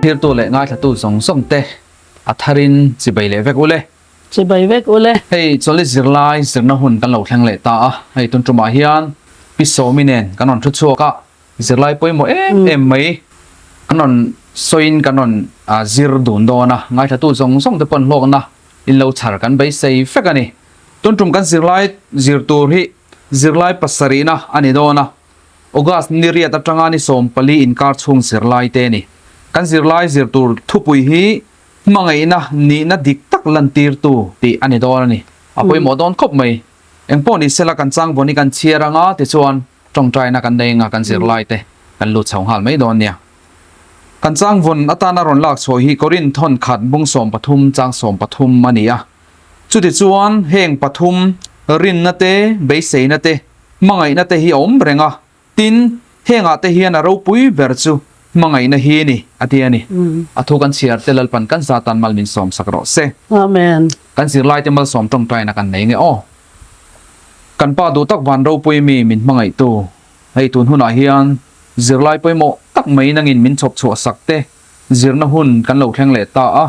Thirtu leh ngaithlatu zawng zawng te a tharin chibai leh vek ule. Chibai vek ule. Hei chawlhi zirlai zirna hun kan lo thleng leh ta a, hei tun tumah hian Pi Sawmi nen kan rawn thu chhuak a, zirlai pawimawh em em mai kan rawn sawiin kan rawn zir dun dawn a, ngaithlatu zawng zawng te pawn hlawkna in lo chhar kan beisei vek a ni. Tun tum kan zirlai zir tur hi zirlai pasarihna a ni dawn a. August ni riat atanga ni 14 inkar chhung zirlai te a ni. Kan zirlai zir tur thupui hi hmangaihna nihna dik tak lantirtu tih a ni dawn a ni. A pawimawh dawn khawp mai. Engpawh ni sela kan changvawn hi kan chhiar anga tichuan tawngtaina kan nei anga kan zirlai te kan lut chho nghal mai dawn nia. Kan changvawn atana rawn lak chhuah hi Korinth thawn khat bung 13 chang 13 a ni a. Chutichuan heng pathum rinna te, beiseina te, Hmangaihna te hi a awm reng a, tin, hengah te hian a ropui ber chu hmangaihna hi a ni, a ti a ni. A thu kan chhiar te Lalpan kan za tan mal min sawm sak rawh se. Amen. Kan zirlaite malsawm tawngtaina kan nei nge aw. Kan Pa duh tak van ropui mi min hmangaihtu, hei tun hunah hian zirlai pawimawh tak mai nangin min chhawp chhuah sak te, Zirna hun kan lo thleng leh ta a,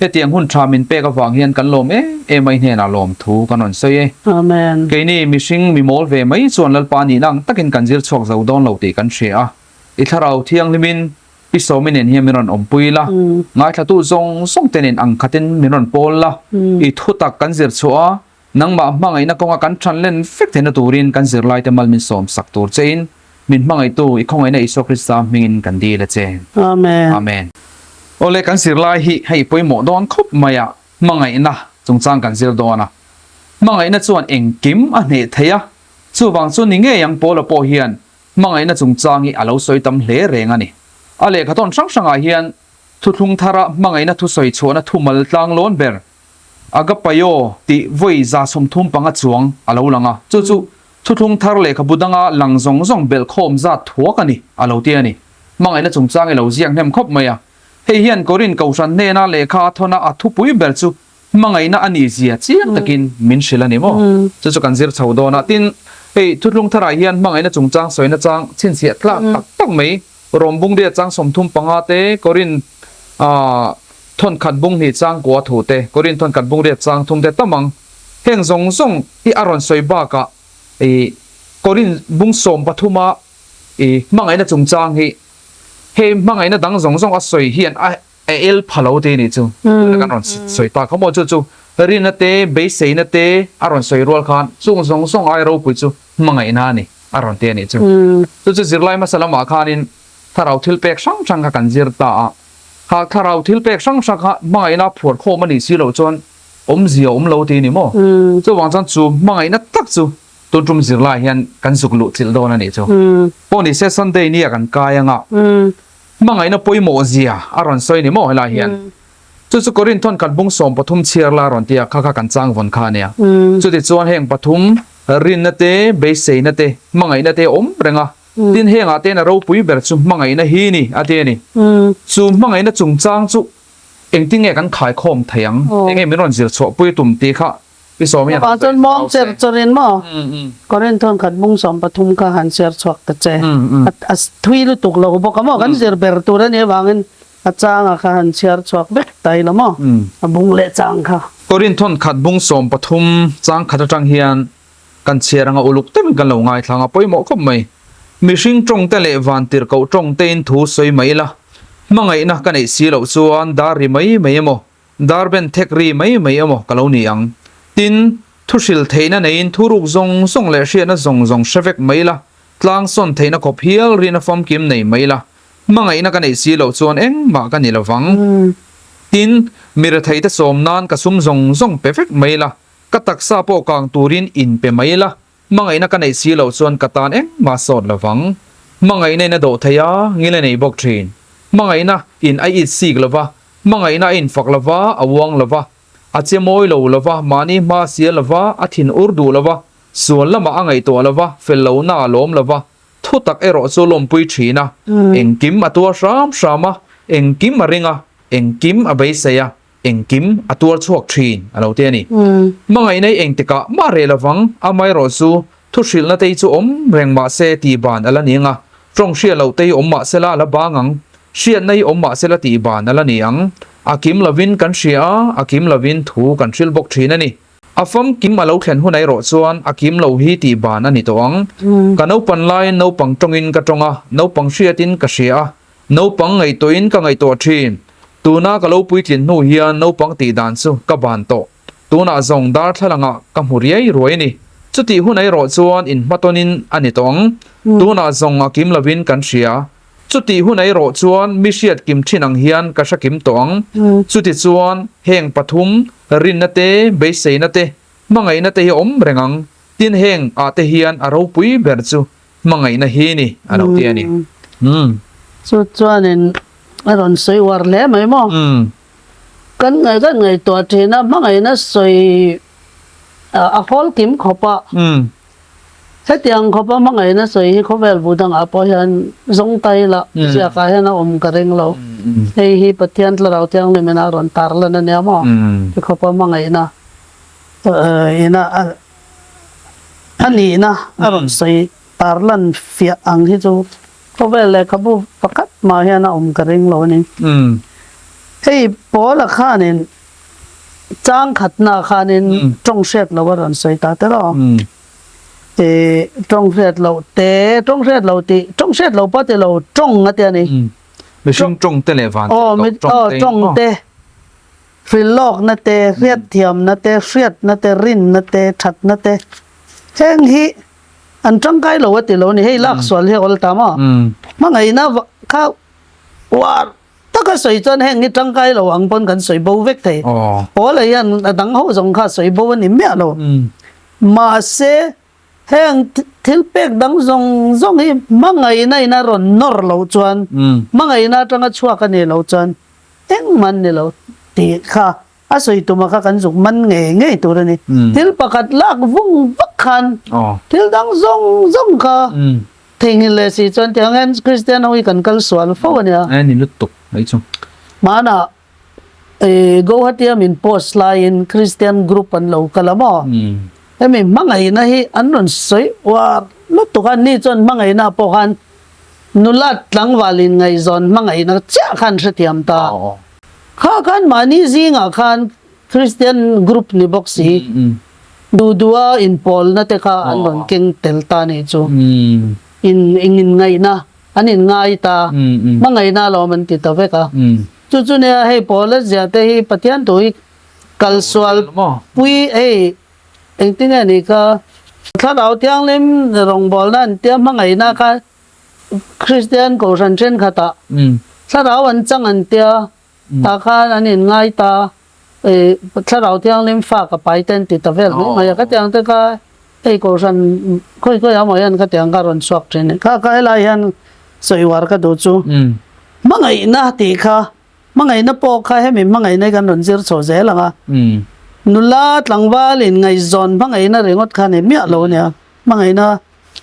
hetiang hun tha min pek avang hian kan lawm em em a, i hnenah lawmthu kan rawn sawi e. Amen. Keini mihring mi mawl ve mai chuan Lalpa nihna ang takin kan zir chhuak zo dawn lo tih kan hria a, i thlarau thianghlimin Pi Sawmi nen hian min rawn awmpui la, ngaithlatu zawng zawng te nen ang khatin min rawn pawl la, i thutak kan zir chhuah a, Nangmah hmangaihna kawnga kan ṭhan len vek theihna turin kan zirlaite mal min sawm sak tur chein min hmangaihtu i khawngaihna Isua Krista hmingin kan dil a che. Amen. Amen. Awle kan zirlai hi hei pawimawh dawn khawp mai a, hmangaihna chungchang kan zir dawn a. Hmangaihna chuan engkim a hneh thei a, chuvang chu ni ngei ang Paula pawh hian hmangaihna chungchang hi a lo sawi tam hle reng a ni. A lehkhathawn hrang hrangah hian thuthlung thara hmangaihna thusawi chhuahna thumal tlanglawn ber Agapaio tih vawi 35 chuang a lo lang a, chu chu thuthlung thar lehkhabu danga lang zawng zawng belhkhawm zat thuak a ni, a lo ti a ni. Hmangaihna chungchang i lo ziak hnem khawp mai a. Hei hian Korinth Kohhran hnena lehkha a thawn a, a thupui ber chu hmangaihna a nih zia chiang takin min hrilh a ni maw? Chu chu kan zir chho dawn a. Tin, hei thuthlung tharah hian hmangaihna chungchang sawina chang chhinchhiah tlak tak tak mai Rom bung riat chang 35 te, Korinth thawn khat bung hnih chang kua thu te, Korinth thawn khat bung riat chang thum te tam ang. Heng zawng zawng hi a rawn sawi bakah i Korinth bung 13 a i hmangaihna chungchang hi hei hmangaihna dang zawng zawng a sawi hian a el pha lo te nih chu. Tuna kan rawn sawi tak kha maw chu chu rinna te, beiseina te a rawn sawi rual khan chung zawng zawng ai ropui chu hmangaihna a ni a rawn ti a nih chu. Chu chu zirlai hmasa lamah khanin thlarau thil pek hrang hrang kha kan zir ta a. Kha thlarau thil pek hrang hrang kha hmangaihna phuar khawm a nih si loh chuan awmzia a awm lo ti a ni maw? Chuvang chuan chu hmangaihna tak chu tun tum zirlai hian kan zuk luh chilh dawn a nih chu. Pawh ni se Sunday nia kan kai anga hmangaihna pawimawh zia a rawn sawi a ni maw helai hian. Chu chu Korinth thawn khat bung 13 chhiar la rawn ti a, kha kha kan chang vawn kha a nia. Chutichuan heng pathum Rinna te, beiseina te, hmangaihna te a awm reng a, tin hengah te na ropui ber chu hmangaihna hi ni a ti a ni. Chu hmangaihna chungchang chu engtin nge kan khaikhawm thei ang, enge min rawn zir chhuahpui tum tih kha Pi Sawmi hian han sawi zau se. Chuan maw Korinth thawn khat bung 13 kha han share chhuak ta che. A thui lutuk lo bawk a maw, kan zir ber tur a nih avangin a changa kha han chhiar chhuak vek ta ila maw, a bung leh chang kha. Korinth thawn khat bung 13 chang khat atang hian kan chhiar anga uluk takin kan lo ngaithlang a pawimawh khawp mai. Mihring tawng te leh vantirhkoh tawng tein thu sawi mai ila, hmangaihna ka neih si loh chuan dar ri mai mai emaw, dar ben thek ri mai mai emaw ka lo ni ang. Tin, thu hril theihna neiin thuruk zawng zawng leh hriatna zawng zawng hre vek mai ila, tlang sawn theihna khawp hial rina famkim nei mai ila, Hmangaihna ka neih si loh chuan engmah ka ni lovang. Tin, mi retheite sawm nan ka sum zawng zawng pe vek mai la, ka taksa pawh kang turin in pe mai la, hmangaihna ka neih si loh chuan ka tan engmah sawt lovang. Hmangaihna in a dawh thei a, ngil a nei bawk thin. Hmangaihna in a it sik lova, hmangaihna a infak lova, a uang lova, a che mawi lo lova, mahni hma a sial lova, a thin ur duh lova, sual lamah a ngaihtuah lova, fel lohna a lawm lova, Thu tak erawh chu lawmpui thin a, engkim a tuar hram hram a, engkim a ring a, engkim a beisei a, engkim a tuar chhuak thin a lo ti a ni. Hmangaihna hi engtikah mah reh lovang, amaherawh chu thu hrilhna te hi chu awm reng mah se tih ban a la ni ang a, tawng hriat loh te hi awm mah sela a la bang ang. Hriatna hi awm mah sela tih ban a la ni ang. A kim lovin kan hria a, a kim lovin thu kan hrilh bawk thin a ni. A famkim a lo thlen hun erawh chuan a kim lo hi tih ban a ni tawh ang. Ka naupan laiin naupang tawngin ka tawng a, naupang hriatin ka hria a, naupang ngaihtuahin ka ngaihtuah thin. Tuna ka lo puitlin hnu hian naupang tih dan chu ka ban tawh. Tunah zawng darthlalangah ka hmu riai ruai a ni. Chutih hun erawh chuan inhmatawnin a ni tawh ang. Tunah zawng a kim lovin kan hria. Chutih hun erawh chuan mi hriat kim thin ang hian ka hre kim tawh ang. Chutichuan heng pathum, rinna te, beiseina te, hmangaihna te hi a awm reng ang. Tin heng ah te hian a ropui ber chu hmangaihna hi ni a lo ti a ni. Chu chuanin a rawn sawi uar hle mai maw? Kan ngaih kan ngaihtuah thin a, hmangaihna sawi a hawl kim khawp a. Hetiang khawpa hmangaihna sawi hi khawvel bu dangah pawh hian zawngtai lah ziakah hian a awm ka ring lo. Hei hi Pathian Thlarau Thianghlim ina a rawn tarlan a nia maw? Ti khawpa hmangaihna ina a nihna a rawn sawi tarlan fiah ang hi chu khawvel lehkhabu pakhat mah hian a awm ka ring lo a ni. Hei Paula khanin Chang khatna khanin tawng hriat loh a rawn sawi ta tel aw. Ih tawng hriat loh te, tawng hriat loh tih, tawng hriat loh pawh ti lo, tawng a ti a ni. Mihring tawng te leh van tawng te. Aw tawng te, hrilhlawkna te, hriatthiamna te, hriatna te, rinna te, thatna te, heng hi an tangkai lo a ti lo a ni. Hei lak sual hi a awl ta maw? Hmangaihna kha uar Taka sawi chuan heng hi tangkai lo ang pawn kan sawi bo vek thei. Paula hian a dang ho zawng kha sawi bo a ni miah lo. Mahse, heng thil pek dang zawng zawng hi hmangaihna in a rawn nawr loh chuan, hmangaihna atanga chhuak a nih loh chuan engmah an ni lo tih kha a sawi tuma kha kan zuk man ngei ngei tur a ni. Thil pakhat lak vung vak khan thil dang zawng zawng kha Theihnghilh leh si chuan tiang hian Kristian ho hi kan kal sual fo a nia. A ni lutuk mai chu. Hmanah eh Guwahati a min post laiin Kristian group an lo kal a maw? Hemi hmangaihna hi an rawn sawi uar lutuk a, ni chuan hmangaihna pawh khan nula tlangval inngaihzawn hmangaihna chiah khan hrethiam ta. Kha khan mahni zingah khan Kristian group ni bawk si. Duh duha inpawlna te kha an rawn keng tel ta nih chu. In inngaihna an inngai ta, hmangaihna alawm an ti ta vek a. Chu chu nia hei Paula ziah te hi Pathian thu hi kalsual pui hei engtin nge nih kha Thlarau Thianghlim rawngbawlna an tia hmangaihna kha Kristian Kohhran thenkhatah Thlarau an chang an tia tah khan an inngai ta. Ih Thlarau Thianghlim fa ka pai te an ti ta vel mai mai a, ka tiang te kha hei Kohhran khawi khawi ah maw hian ka tiang kha rawn chhuak thin a ni. Kha kha helai hian sawi uar ka duh chu hmangaihna tih kha hmangaihna pawh kha hemi hmangaihna hi kan rawn zir chho zel ang a, nula tlangval in ngaihzawn hmangaihna ringawt kha ni miah lo a nia, hmangaihna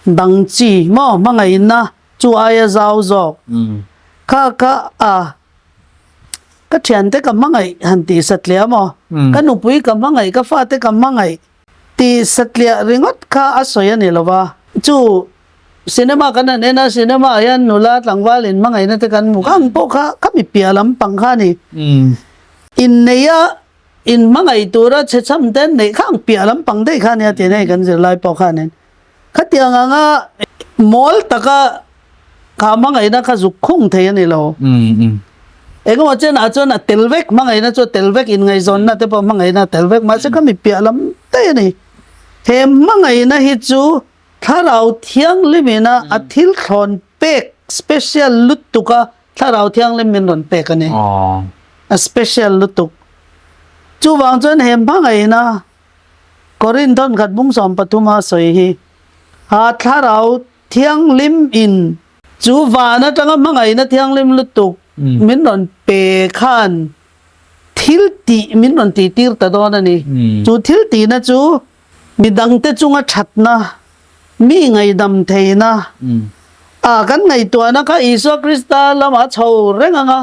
dang chi maw hmangaihna chu aia zau zawk kha kha a. Ka thiante ka hmangaih han tih satliah maw? Ka nupui ka hmangaih, ka fate ka hmangaih tih satliah ringawt kha a sawi a ni lo va. Chu cinema kan han en a, cinema ah hian nula tlangval in hmangaihna te kan hmu kha ang pawh kha khami piah lampang kha a ni. Inneia in hmangaih tura chhechham te an neih kha ang piah lampang daih kha a nia tih hei kan zirlai pawh khanin Khatiang anga mawl taka kha hmangaihna kha zuk khung thei a ni lo. Engemaw chenah chuan a tel vek, hmangaihna chu a tel vek, inngaihzawnna te pawh hmangaihna a tel vek, mahse kha mi piah lam daih a ni. He hmangaihna hi chu Thlarau Thianghlim ina a thil thlawn pek special lutuka Thlarau Thianghlim min rawn pek a ni. A special lutuk. Chuvang chuan he hmangaihna Korin thawnkhat bung 13 a sawi hi, Ha Thlarau Thianghlim in chu van atanga hmangaihna thianghlim lutuk min rawn pe khan thil tih min rawn tih tir ta dawn a ni. Chu thil tihna chu midangte chunga thatna, mi ngaihdam theihna, a kan ngaihtuahna kha Isua Krista lamah chho reng ang a.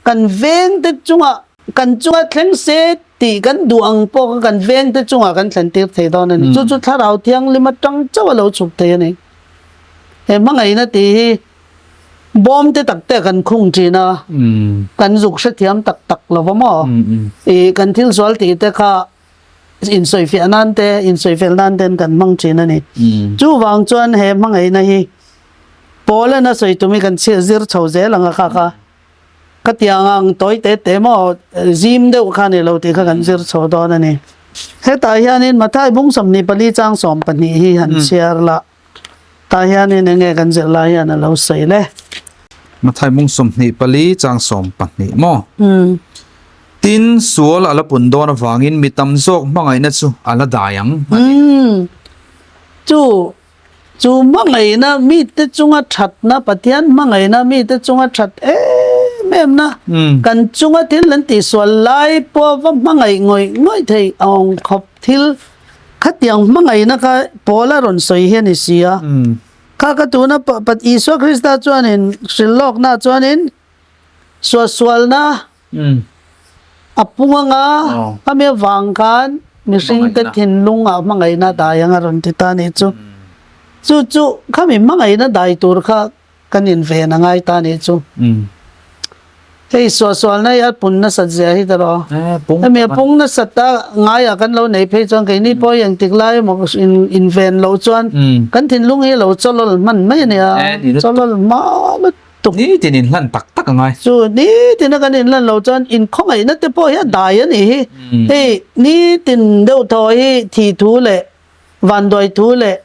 Kan vengte chungah kan chunga thleng se tih kan duh ang pawh kha kan vengte chungah kan thlen tir thei dawn a ni. Chu chu Thlarau Thianghlim atang chauh a lo chhuk thei a ni. He hmangaihna tih hi Bawm te tak te kan khung thin a, kan zuk hrethiam tak tak lo va maw? I kan thil sual tih te kha insawifiah nan te, insawifel nan ten kan hmang thin a ni. Chuvang chuan he hmangaihna hi Paul-a'n a sawi tum hi kan chhiar zir chho zel ang a kha kha. Khatiang ang tawi te te maw zim deuh kha ni lo tih kha kan zir chho dawn a ni. Hetah hianin Mathai bung 24 chang 12 hi han chhiar la. Tah hianin eng nge kan zir lai hian a lo sawi le? Mathai bung 24 chang 12 maw? Tin, sual a la pun dawn avangin mi tam zawk hmangaihna chu a la dai ang a ti. Chu Chu hmangaihna mite chunga thatna, Pathian hmangaihna mite chunga that em em na, kan chunga thil an tihsual lai pawh va hmangaih ngawih ngawih thei ang khawp thil khatiang hmangaihna kha Paula rawn sawi hi a ni si a. Kha ka tuna Isua Krista chuanin hrilhlawkna chuanin suahsualna A pung anga khami avang khan mihringte thinlungah hmangaihna dai anga rawn ti ta nih chu. Chu chu khami hmangaihna dai tur kha kan inven a ngai ta nih chu. Hei suahsualna hi a pun nasat zia hi tawh. Hemi a pung nasat a ngaiah kan lo nei phei chuan keini pawh hi engtik lai emaw inven loh chuan kan thinlung hi a lo chawlawl hman mai a nia. Chawlawl hma lutuk. Tuk nitin inhlan tak tak a ngai. Chu nitin a kan inhlan lo chuan inkhawngaihna te pawh hi a dai a nih hi. Hei nitin deuh thaw hi thih thu leh vanduai thu leh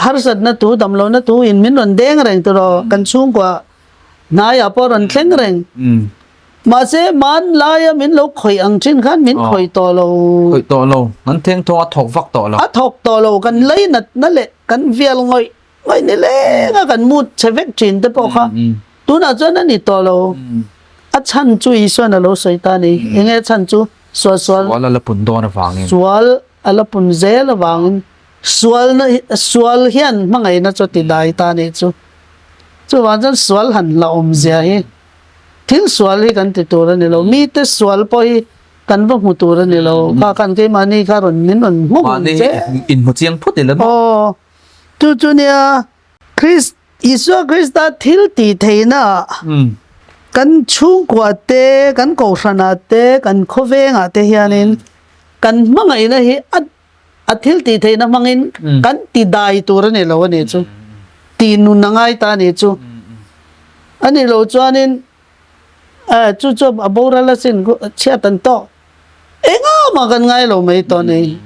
harsatna thu damlohna thu in min rawn deng reng tiraw kan chhungkua hnaiah pawh rawn thleng reng. Mahse hmanlaia min lo khawih ang thin khan min khawih tawh lo. Khawih tawh lo. Kan thengthawng a thawk vak tawh lo. A thawk tawh lo kan leinatna leh kan vial ngawih Ngaih ni leng a kan mut chhe vek thin te pawh kha tunah chuan a ni tawh lo. A chhan chu Isuan a lo sawi ta a ni. Enge a chhan chu? Sual sual. Sual a la pun dawn avangin. Sual a la pun zel avangin sualna sual hian hmangaihna chu a ti dai ta a nih chu. Chuvang chuan sual han hlauhawm zia hi thil sual hi kan ti tur a ni lo. Mite sual pawh hi kan va hmu tur a ni lo. Kha khan keimahni kha rawn min rawn hmu che. Mahni inhmu chiang phawt ila maw? Aw. Chu chu nia, Krist, Isua Krista thil tih theihnaah kan chhungkua te, kan kohhranah te, kan khawvengah te hianin kan hmangaihna hi a a thil tih theihna hmangin kan ti dai tur a ni lo a nih chu. Tih nun a ngai ta a nih chu. A nih loh chuanin chu chu a boral asin chhiat an tawk. Engah mah kan ngai lo mai tawh nei.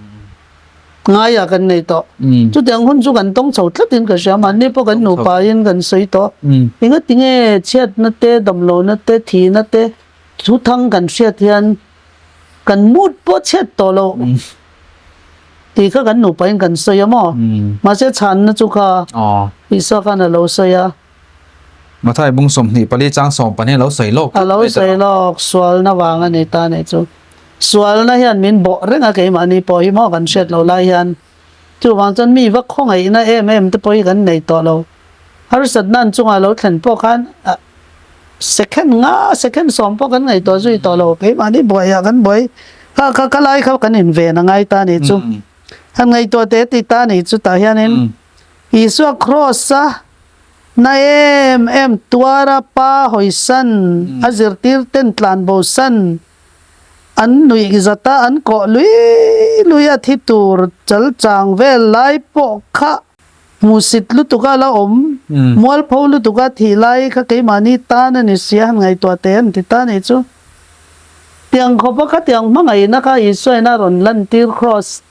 Ngaiah kan nei tawh. Chutiang hun chu kan tawng chho tlatin ka hria. Mahni pawh kan nupain kan sawi tawh. Enga tinge chhiatna te, damlohna te, thihna te thuthang kan hriat hian kan mood pawh chhiat tawh lo tih kha kan nupain kan sawi a maw? Mahse chhanna chu kha Isua khan a lo sawi a. Mathai bung 24 chang 12 a lo sawi lawk. A lo sawi lawk, sualna vang a ni ta nih chu. Sualna hian min bawh reng a keimahni pawh hi maw kan hriat loh lai hian. Chuvang chuan mi va khawngaihna em em te pawh hi kan nei tawh lo. Harsatna an chungah lo thlen pawh khan second nga second sawm pawh kan ngaihtuah zui tawh lo. Keimahni buaiah kan buai kha kha kha lai kha kan inven a ngai ta nih chu. Han ngaihtuah teh ti ta nih chu tah hianin Isua Kraws-a Na em em tuara pa hawisan, a zirtir ten tlanbosan, an nuih zata an kawh lui lui a thi tur chal chang vel lai pawh kha hmuhsit lutuka la awm, mualpho lutuka thih lai kha keimahni tan a ni sia han ngaihtuah teh an ti ta nih chu. Tiang khawpa khatiang hmangaihna kha Isuain a rawn lantir kraws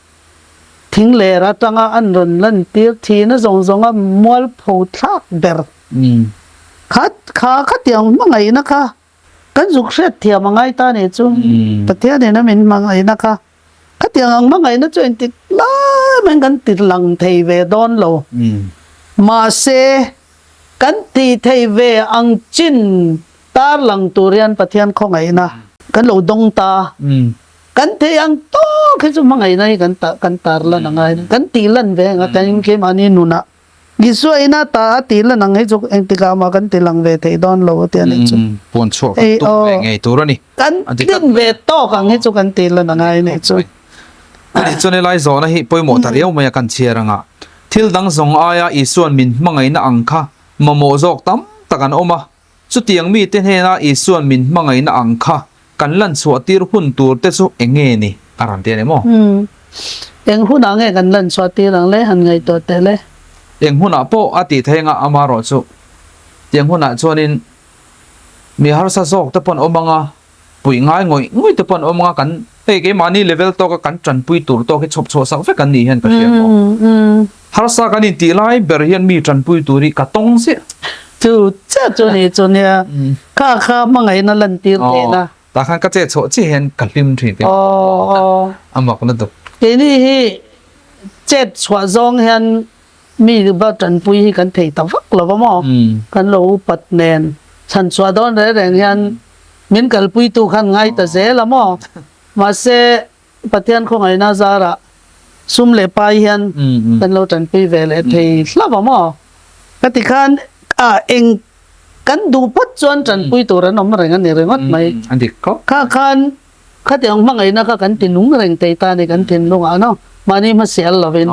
Thing ler atanga an rawn lantir thihna zawng zawnga mualpho thlak ber kha kha khatiang hmangaihna kha kan zuk hriat thiam a ngai ta nih chu. Pathianin a min hmangaihna kha khatiang ang hmangaihna chu engtik lai maiin kan ti lang thei ve dawn lo. Mahse kan tih thei ve ang chin tarlang tur hian Pathian khawngaihna kan lo dawng ta. Kan thei ang tawk hi chu hmangaihna hi kan ta kan tar lan a ngai kan tih lan ve ang a kan keimahni nunah Isua ina ta a tih lan ang hi chu engtikah mah kan ti lang ve thei dawn lo a ti a nih chu. Puan chhuah kan tum ve ngei tur a ni. Kan tlin ve tawk ang hi chu kan tih lan a ngai a nih chu. Ani chuan helai zawhna hi pawimawh ta riau mai a kan chhiar anga thil dang zawng aia Isua'n min hmangaihna ang kha mamawh zawk tam tak an awm a, chutiang mite hnena Isua'n min hmangaihna ang kha kan lan chhuah tir hun tur te chu eng nge ni? A rawn ti a ni maw? Umm. Eng hunah nge kan lan chhuah tir ang le? Han ngaihtuah teh le. Eng hunah pawh a tih theih anga amarawh chu tiang hunah chuanin mi harsa zawk te pawh an awm ang a, puih ngai ngawih ngawih te pawh an awm ang a, kan hei keimahni level tawka kan tanpui tur tawk hi chhawp chhuah sak vek an nih hian ka hria maw. Harsa kan intih lai ber hian mi tanpui tur hi ka tawng ziah. Chu chiah chu ni chu nia, kha kha hmangaihna lantir theihna. Tah khan ka chet chhuah chiah hian ka hlim thin tih a mak lutuk. Keini hi chet chhuah zawng hian Mi va tanpui hi kan thei ta vak lo va maw? Kan lo upat nen chhan chhuah dawn reng reng hian min kalpuitu khan ngai ta zel a maw? Mahse, Pathian khawngaihna zarah sum leh pai hian kan lo tanpui ve leh thei hlauh a maw? Ka ti khan a eng kan duh phawt chuan tanpui tur an awm reng a ni ringawt mai. Kha khan Khatiang hmangaihna kha kan ti nung reng thei ta a ni kan thinlungah no. Mahni hmasial lovin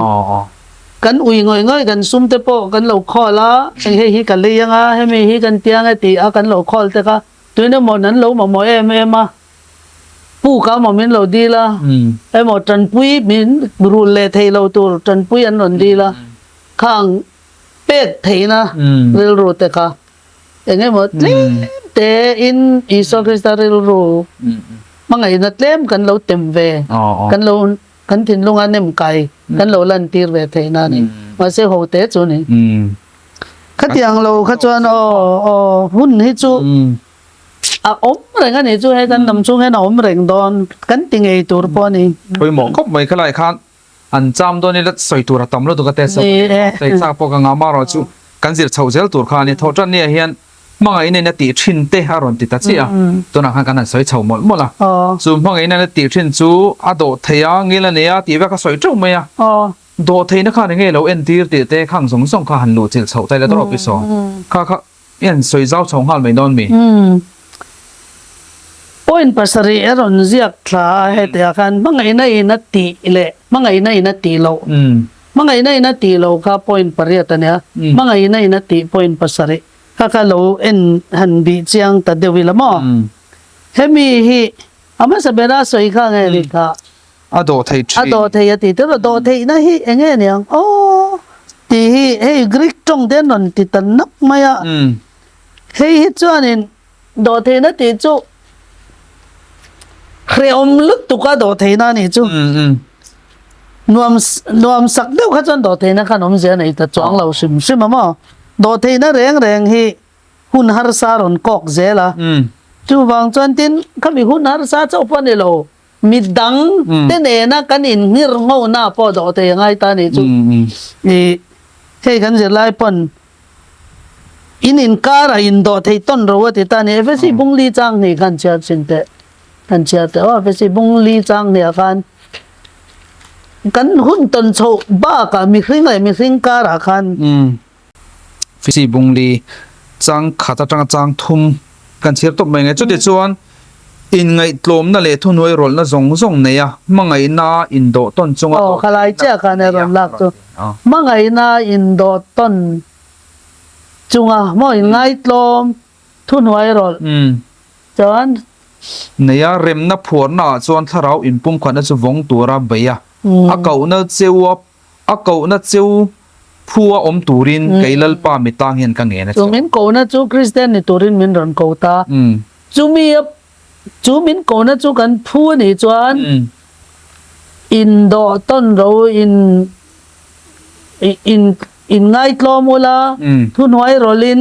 kan ui ngawih ngawih kan sum te pawh kan lo khawl a, eng hei hi ka lei anga hemi hi kan tiang e tih a kan lo khawl te kha tuin emaw an lo mamawh em em a, puk a maw min lo dil a, emaw tanpui min rul leh thei lo tur tanpui an rawn dil a, khang pek theihna rilru te kha Eng emaw tlem te in Isua Krista rilru hmangaihna tlem kan lo tem ve, kan lo kan thinlunga nem kai kan lo lan tir ve theihna a ni. Mahse ho te chu ni. Khatiang lo kha chuan aw aw hun hi chu a awm reng a ni chu hei kan dam chhung hian a awm reng dawn kan ti ngei tur pawh a ni. Pawimawh khawp mai khalai khan An cham dawn ila sawi tur a tam lutuk a test a sawi chak pawh ka ngah marawh chu kan zir chhoh zel tur kha a ni. Thawh tan nia hian hmangaihna in a tih thin te a rawn ti ta chiah a, tunah khan kan han sawi chho mawlh mawlh a. Chu hmangaihna in a tih thin chu a dawh thei a, ngil a nei a tih vek a sawi teuh mai a. Dawh theihna khan enge lo entir tih te khang zawng zawng kha han luh chilh chhoh ta ila tawrh pi saw. Kha kha I han sawi zau chho nghal mai dawn mi? Umm. Point pasarih a rawn ziak thla a hetiah khan hmangaihna in a tih leh hmangaihna in a tih loh. Hmangaihna in a tih loh kha point pariat a nia. Hmangaihna in a tih point pasarih kha kha lo en han bih chiang ta deuh ila maw? Hemi hi a hmasa bera sawi kha nge ni kha? A dawh thei thin. A dawh thei a ti tel a, dawh theihna hi eng nge niang aw tih hi hei Greek tawng te an rawn ti ta nak mai a. Hei hi chuanin dawh theihna tih chu hrehawm lutuk a dawh theihna a nih chu. Nuam nuam sak deuh kha chuan dawh theihna khan awmzia a nei ta chuang lo hrim hrim a maw. Dawh theihna reng reng hi hun harsa rawn kawk zel a. Chuvang chuan tin khami hun harsa chauh pawh a ni lo. Mi dang te nena kan inhngir ngona pawh dawh thei a ngai ta a nih chu. I hei kan zirlai pawn in inkar a indawh thei tawn ro a ti ta a ni. Efesi bung li chang hnih khan chhiar chhin teh han chhiar teh aw. Efesi bung li chang hnih ah khan kan hun tawn chhoh bakah mihring leh mihring karah khan Fisi Bungli chang khat atanga chang thum kan chhiar tawp mai nge. Chutichuan inngaihtlawmna leh thuhnuai rawlhna zawng zawng nei a, hmangaihna indawh tawn chunga Aw, khalai chiah khan e rawn lak chu. Hmangaihna indawh tawn chunga maw inngaitlawm thuhnuai rawlh chuan. Nei a, remna phuarna ah chuan thlarau inpumkhatna chu vawng tura bei a, a kohna cheu a A kohna cheu phu a awm turin kei Lalpa mi tang hian ka ngen a che. Chu min kohna chu Kristian ni turin min rawn ko ta. Chumi a chu min kohna chu kan phu a nih chuan indawh tawn ro in in in ngaitlawm ula thuhnuai rawlhin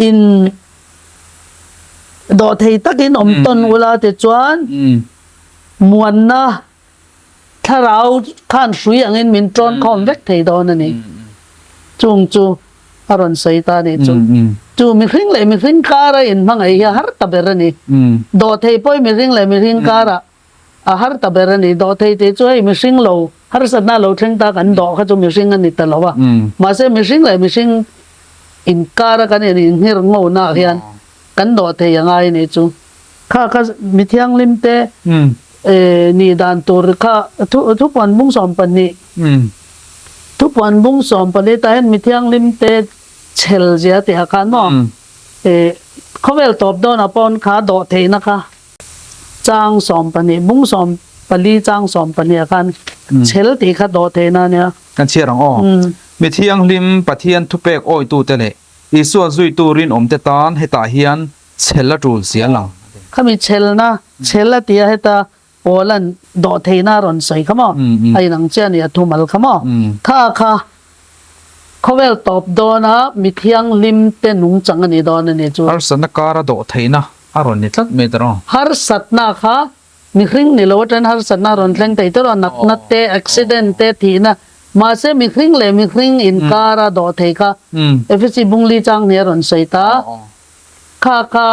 in dawh thei takin awm tawn ula tichuan muanna Thlarau khan hrui angin min ṭawn khawm vek thei dawn a ni. Chung chu a rawn sawi ta a nih chu. Chu mihring leh mihring kara inhmangaih hi a har ta ber a ni. Dawhthei pawh hi mihring leh mihring karah a har ta ber a ni. Dawhthei tih chu hei mihring lo harsatna lo thleng ta kan dawh kha chu mihring a ni ta lo a. Mahse mihring leh mihring inkara kan inhngir ngona hian kan dawhthei a ngai a nih chu. Kha kha mi thianghlim te nih dan tur kha thupuan bung 12 thupuan bung 14 tah hian mi thianghlim te Chhel zia tihah khan maw khawvel tawp dawnah pawn kha dawh theihna kha chang 12 bung 14 chang 12 ah khan chhel tih kha dawh theihna a nia. Kan chhiar ang aw. Mi thianghlim Pathian thupek awitute leh Isua zuitu rinawmte tan hetah hian chhel a tul zia lang. Khami chhelna chhel a ti a heta Paula'n dawhtheihna a rawn sawi kha maw? A inang chiah a ni, a thumal kha maw? Kha kha khawvel tawp dawna mi thianghlim te nungchang a ni dawn a ni chu. Harsatna kara dawhtheihna a rawn ni tlat mai tawh. Harsatna kha mihring ni lo atangin harsatna a rawn thleng thei tawh a, natna te, accident te, thihna, mahse mihring leh mihring inkara dawhthei kha Efesi Bungli chang hnih a rawn sawi ta. Kha kha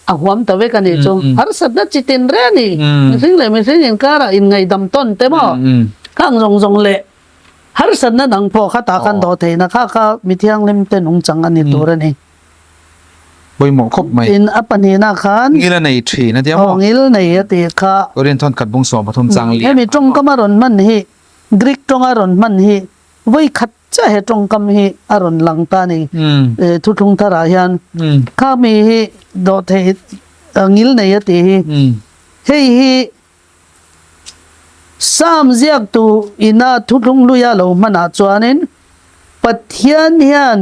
A huam ta vek a nih chu. Harsatna chi tin reng a ni. Mihring leh mihring inkarah inngaihdam tawn te maw? Khang zawng zawng leh harsatna dang pawh kha tah khan dawh theihna kha kha mi thianghlim te nungchang a ni tur a ni. Pawimawh khawp mai. Tin, a pahnihna khan. Ngil a nei thin a tia maw? Aw, ngil nei a tih kha. Korean thawn khat bung 13 chang lian. Hemi tawngkam a rawn hman hi, Greek tawng a rawn hman hi vawi khat Chiah he tawngkam hi a rawn lang ta a ni. Thuthlung tharah hian kha mi hi dawhtheih ngil nei a tih hi. Hei hi Psalm ziaktu ina thuthlung hluia lo hmanah chuanin Pathian hian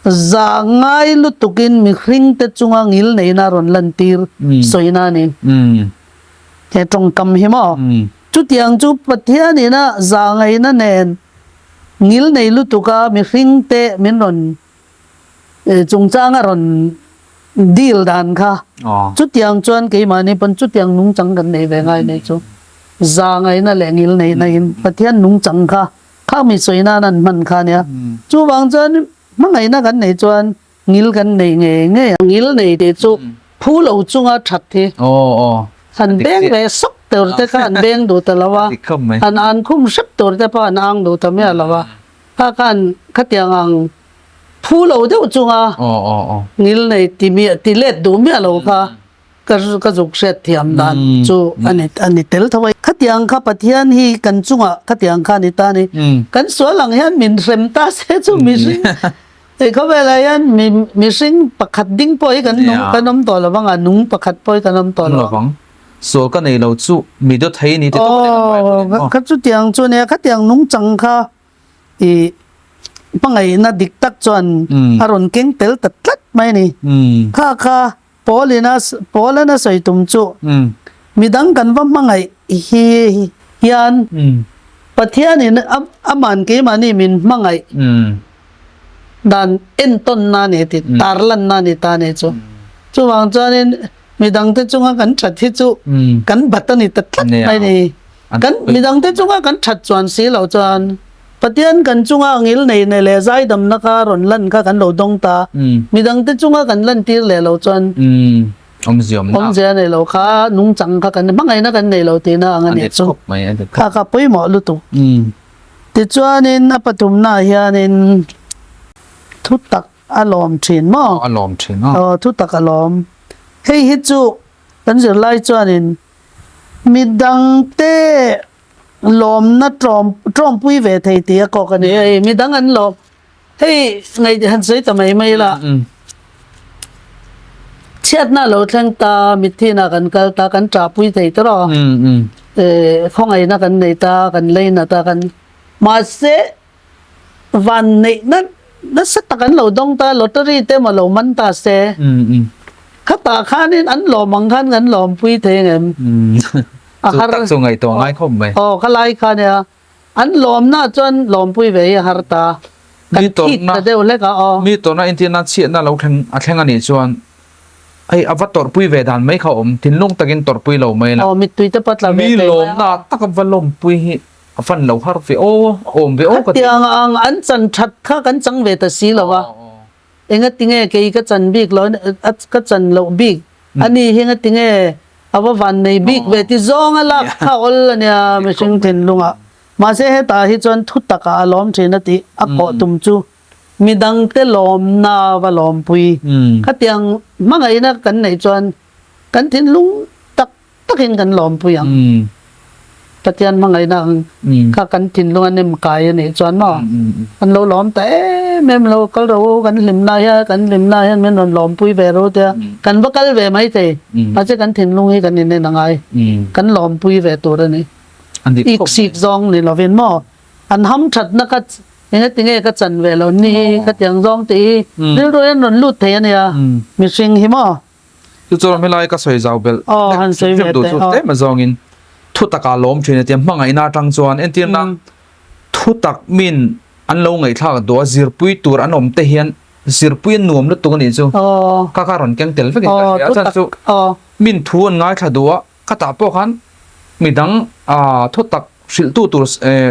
zah ngai lutukin mihringte chunga ngil neihna a rawn lantir sawina a ni. He tawngkam hi maw? Chutiang chu Pathian ina zah ngaihna nen ngil nei lutuka mihringte min rawn chungchang a rawn deal dan kha chutiang chuan keimahni pawn chutiang nungchang kan nei ve ngai nei chu zah ngaihna leh ngil neihna in Pathian nungchang kha kha mi sawi nan an hman kha nia. Chuvang chuan hmangaihna kan neih chuan Ngil kan nei ngei ngei a. Ngil nei tih chu phu lo chunga that hi. Han beng ve sawk tur te kha an beng duh ta lo a. Han an khum hrep tur te pawh an ang duh ta miah lo a. Kha khan khatiang ang phu lo deuh chunga ngil nei ti miah ti let duh miah lo kha ka ka zuk hriat thiam dan chu a ni a ni tel tho a. Khatiang kha Pathian hi kan chungah khatiang kha a ni ta a ni. Kan sual ang hian min hrem ta se chu mihring Hei khawvelah hian mi mihring pakhat ding pawh hi kan nung kan awm tawh lo vang a, nung pakhat pawh hi kan awm tawh lo vang. Sual ka nei lo chu mi dawt thei a ni ti tawp a ni kan Bible in maw? Kha chutiang chu nia, khatiang nungchang kha i hmangaihna dik tak chuan a rawn keng tel ta tlat mai a ni. Kha kha Paul-in a Paul-an a sawi tum chu midang kan va hmangaih hi hian Pathianin aman keimahni min hmangaih dan entawnna a ni tih tarlanna a ni ta a ni chu. Chuvang chuanin midangte chunga kan that hi chu kan bat a ni ta tlat mai a ni. Kan midangte chunga kan that chuan si loh chuan Pathian kan chunga ngil nei nei leh zaidamna kha rawn lan kha kan lo dawng ta. Midangte chunga kan lantir leh lo chuan awmzia a nei lo kha nungchang kha kan hmangaihna kan nei lo tihna ang a nih chu. Kha kha pawimawh lutuk. Tichuanin a pathumnaah hianin thutak a lawm thin maw? A lawm thin a. Aw thutak a lawm. Hei hi chu kan zirlai chuanin midangte lawmna tlawm tlawmpui ve thei tih a kawk a ni. Hei midang an lawm hei ngaih han sawi ta mai mai la. Chhiatna lo thleng ta mitthina kan kal ta kan ṭahpui thei ta rawh. Khawngaihna kan nei ta kan leina ta kan mahse van neihna nasa tak an lo dawng ta lottery te emaw lo man ta se khatah khanin an lawm ang khan kan lawmpui thei ang em a har tak chu ngaihtuah ngai khawp mai aw khalai kha nia an lawmna chuan lawmpui ve hi a har ta kan thik ta deuh hlek a aw mi tawrhna intirna chhiatna lo thleng a thleng a nih chuan hei a va tawrhpui ve dan mai kha awm thinlung takin tawrhpui lo mai la aw mittui te pawh tla ve mi lawmna taka va lawmpui hi A fan lo har ve aw, awm ve aw ka ti. Khatiang ang an chan that kha kan chang ve ta si lo a. Engatinge kei ka chan bik lo, ka chan loh bik a ni hi engatinge a va van nei bik ve ti zawng a lak kha awl a nia mihring thinlungah. Mahse hetah hi chuan thu takah a lawm thin a tih a kawh tum chu midangte lawmna a va lawmpui. Khatiang hmangaihna kan neih chuan kan thinlung tak takin kan lawmpui ang. Pathian hmangaihna ang kha kan thinlung a nem kai a nih chuan maw an lo lawm ta em. em em lo kal ro u kan hlimna hian kan hlimna hian min rawn lawmpui ve ro tia kan va kal ve mai thei mahse kan thinlung hi kan inen a ngai kan lawmpui ve tur a ni ik sik zawng ni lovin maw an ham thatna kha engatinge ka chan ve lo ni khatiang zawng tih hi rilru hian rawn lut thei a nia mihring hi maw. Chu chuan helai ka sawi zau belh Aw, han sawi ve duh teh, chu aw. tlem azawngin thu takah lawm thin a tia hmangaihna atang chuan entir nan thu tak min an lo ngaihthlak duh a zirpui tur an awm te hian zirpui an nuam lutuk a nih chu Aw. kha kha rawn keng tel vekin ka Aw, hria a thu chhan tak, chu aw. min thu an ngaithla duh a khatah pawh khan midang ah thu tak hrilhtu tur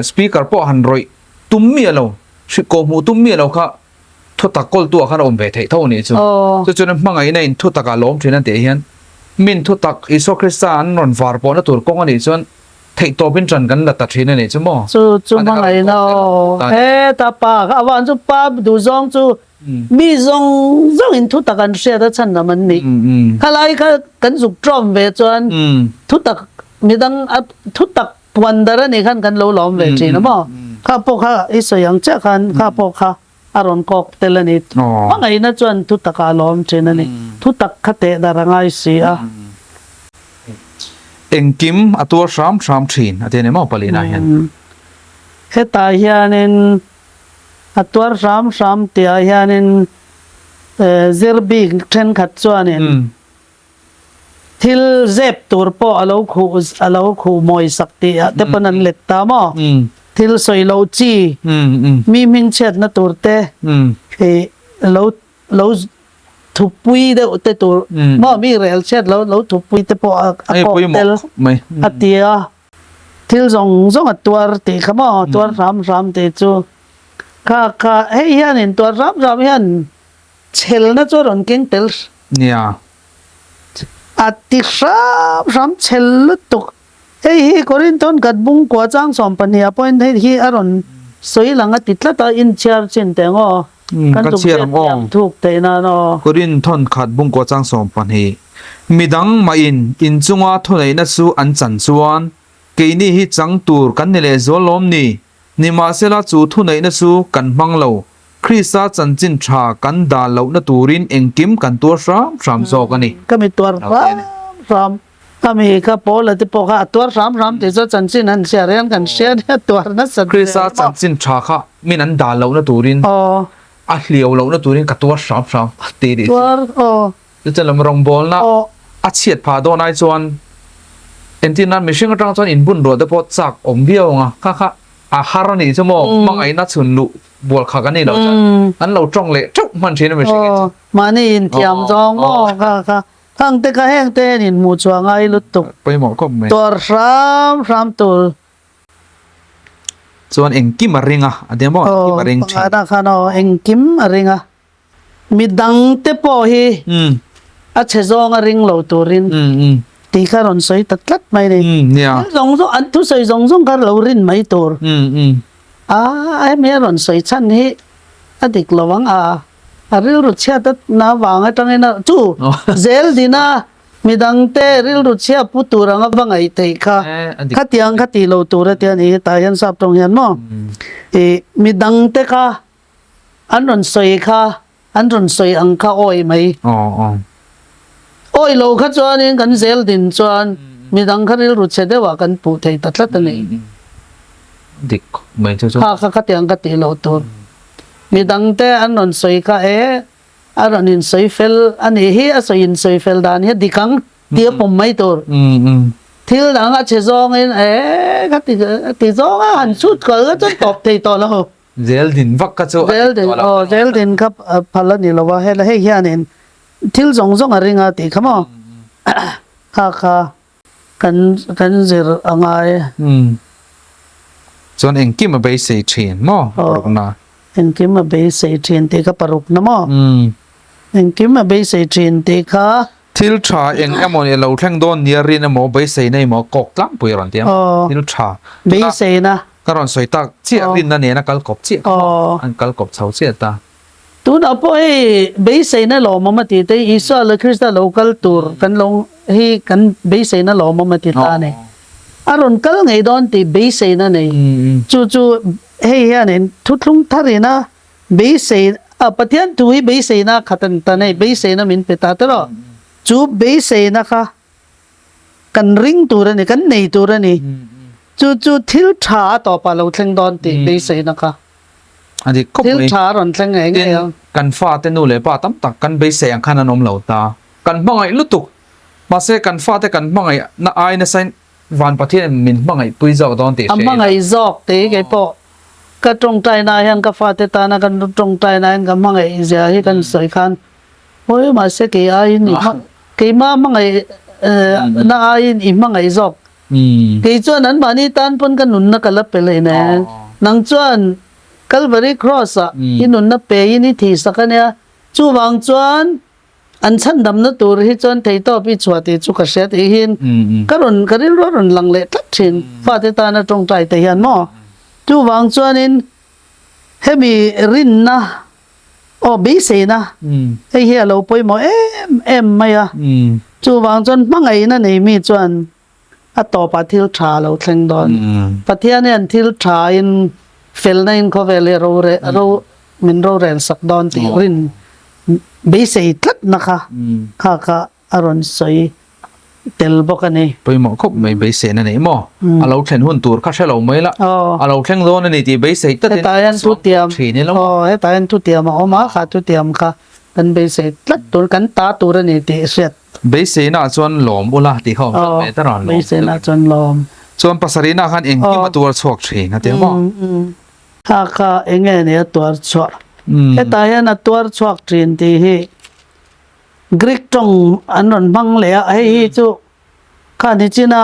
speaker pawh han rawih tum miah lo hrilh kawhhmuh tum miah lo kha Thutak kawltu ah khan a awm ve theih tho a nih chu. Chu chuan hmangaihna in thutak ah lawm thin a tih hian min thutak Isua Krista an rawn var pawhna tur kawng a nih chuan theihtawp in ṭan kan la ta thin a nih chu maw? Chu chu hmangaihna aw. Heta pa kha a vang chu pa duhzawng chu mi zawng zawng in thutak an hriat a chhan lam an nih. Khalai kha kan zuk ṭawm ve chuan thutak midang a thutak Puan dar a nih khan kan lo lawm ve thin a maw? Kha pawh kha i sawi ang chiah khan kha pawh kha a rawn kawk tel a ni. Hmangaihna chuan thu takah a lawm thin a ni. Thu tak kha teh dar a ngai si a. Engkim a tuar hram hram thin a ti a ni maw Palina hian? Hetah hianin a tuar hram hram tihah hianin zir bik thenkhat chuanin Thil zep tur pawh a lo khuh a lo khuh mawi sak tih ah te pawn an let ta maw? Thil sawi loh chi mi hming chhiatna tur te ih lo lo thupui deuh te tur maw mi rel chhiat lo lo thupui te pawh a kawk tel a ti a. Thil zawng zawng a tuar tih kha maw tuar hram hram tih chu kha kha hei hianin tuar hram hram hian Chhelna chu a rawn keng tel. Nia. A ti hram hram chhel lutuk. Hei hi Korinthon kat bung kua chang 12 ah pawhin hei hi a rawn sawi lang a ti tlat a, inchhiar chin teh ang aw. Kan Ka chhiar ang aw. thiam thuk theih nan aw. Korinthon khat bung kua chang 12. Midang mahin inchunga thuneihna chu an chan chuan keini hi chang tur kan ni lehzual lawm ni? Nimahsela chu thuneihna chu kan hmang lo. Krista chanchin tha kan dah lohna turin engkim kan tuar hram hram zawk a ni. Ka mi tuar hram hram. Ka mi kha Paula te pawh kha a tuar hram hram tih chu chanchin an hria reng kan hria nia tuar nasa hle. Krista chanchin tha kha min an dah lohna turin a hliau lohna turin ka tuar hram hram ti nih chu. Tuar aw. Chutia lam rawngbawlna a chhiat phah dawn ai chuan entir nan mihring atang chuan inbun ruah te pawh chak awm viau ang a, kha kha a har a nih chu maw hmangaihna chhun luh bual kha kan nei lo chuan an lo tawng leh teuh hman thin a mihring hi chu. Mahni inthiam zawng maw kha kha khang te kha heng te hian inhmuh chhuah ngai lutuk. Pawimawh khawp mai. Tuar hram hram tur. Chuan engkim a ring a, a tia maw engkim a ring thin. Aw pakhatah khan aw engkim a ring a. Midang te pawh hi a chhe zawng a ring lo turin tih kha rawn sawi ta tlat mai a ni. Thil zawng zawng an thusawi zawng zawng kha lo rin mai tur. A hemi a rawn sawi chhan hi a dik lo ang a, a rilru chhiat a na vang atangin a chu zel dina midang te rilru chhia pu tur anga va ngaih theih kha khatiang kha tih lo tur a tia ni hetah hian sap tawng hian maw ih midang te kha An rawn sawi kha, an rawn sawi ang kha awi mai. Awi lo kha chuanin kan zel din chuan midang kha rilru chhe deuhah kan puh thei ta tlat a ni. Dik mai chu chu. Kha kha khatiang ka tih loh tur. Midang te an rawn sawi kha e, a rawn insawi fel a nih hi, a sawi insawi fel dan hi a dik ang tih a pawm mai tur. Thil dang a chhe zawngin e, kha ti zawng a han chhut kal kha chuan tawp thei tawh lo. Zel din vak kha chu a dik tawh lo. Aw zel din kha phal a ni lo a, hela hei hianin thil zawng zawng a ring a tih kha maw kha kha kan kan zir a ngai. Chuan engkim a beisei thin maw parukna? Engkim a beisei thin tih kha parukna maw? Engkim a beisei thin tih kha. Thil tha eng emaw ni lo thleng dawn nia rin emaw beiseina emaw kawk tlangpui a rawn ti a, thil tha beiseina ka rawn sawi tak chiah rinna nena kal kawp chiah kha maw an kal kawp chho chiah ta. Tunah pawh hei beiseina lawmawm a ti te Isua leh Krista lo kal tur kan lo hi kan beiseina lawmawm a ti ta a ni. A rawn kal ngei dawn tih beiseina nei chu chu hei hianin thuthlung tharina. Beisei a Pathian thu hi beiseina a khat a ni ta nei, beiseina min pe ta tiraw? Chu beiseina kha kan ring tur a ni, kan nei tur a ni. Chu chu thil tha a tawpah lo thleng dawn tih beiseina kha. A dik khawp Thil mai. tha a rawn thleng ngei ngei Tin, ang. kan fate nu leh pa tam tak kan beisei ang khan an awm lo ta. Kan hmangaih lutuk. Mahse kan fate kan hmangaih na ai nasain Van Pathian in min hmangaih pui zawk dawn tih A hria ila. hmangaih zawk tih kei pawh ka tawngtai na hian ka fate tana kan tawngtai na hian ka hmangaih zia hi kan sawi khan hawi mahse kei aiin i hma keima hmangaih na aiin i hmangaih zawk. Kei chuan anmahni tan pawn ka nunna ka la pe leh nen nang chuan Calvary Cross ah i nunna pe in i thihsak ania chuvang chuan An chhandamna tur hi chuan theitawp i chhuah tih chu ka hria tih hian ka rawn ka rilru a rawn lang leh tlat thin fate tana tawngtai te hian maw. Chuvang chuanin hemi rinna aw beiseina hei hi a lo pawimawh em em mai a. Chuvang chuan hmangaihna nei mi chuan a tawpah thil tha a lo thleng dawn. Pathian hian thil tha in felna in khawvel hi ro ro min rorel sak dawn tih rin beisei tlatna kha kha kha a rawn sawi tel bawk a ni. Pawimawh khawp mai beiseina nei maw? A lo thlen hun tur kha hre lo mai la, a lo thleng dawn a ni tih beisei tlatin Hetah hian thutiam thin ila maw? Aw, hetah hian thutiam a awm a, kha thutiam kha kan beisei tlat tur, kan ta tur a ni tih hriat. Beiseina chuan lawm ula tih kha awm tlat mai ta rawn lawm. Beiseina chuan lawm. Chuan pasarihna khan engkim a tuar chhuak thin a ti maw? Kha kha enge ni a tuar chhuah? Hetah hian a tuar chhuak thin tih hi Greek tawng an rawn hmang leh a, hei hi chu kha nichina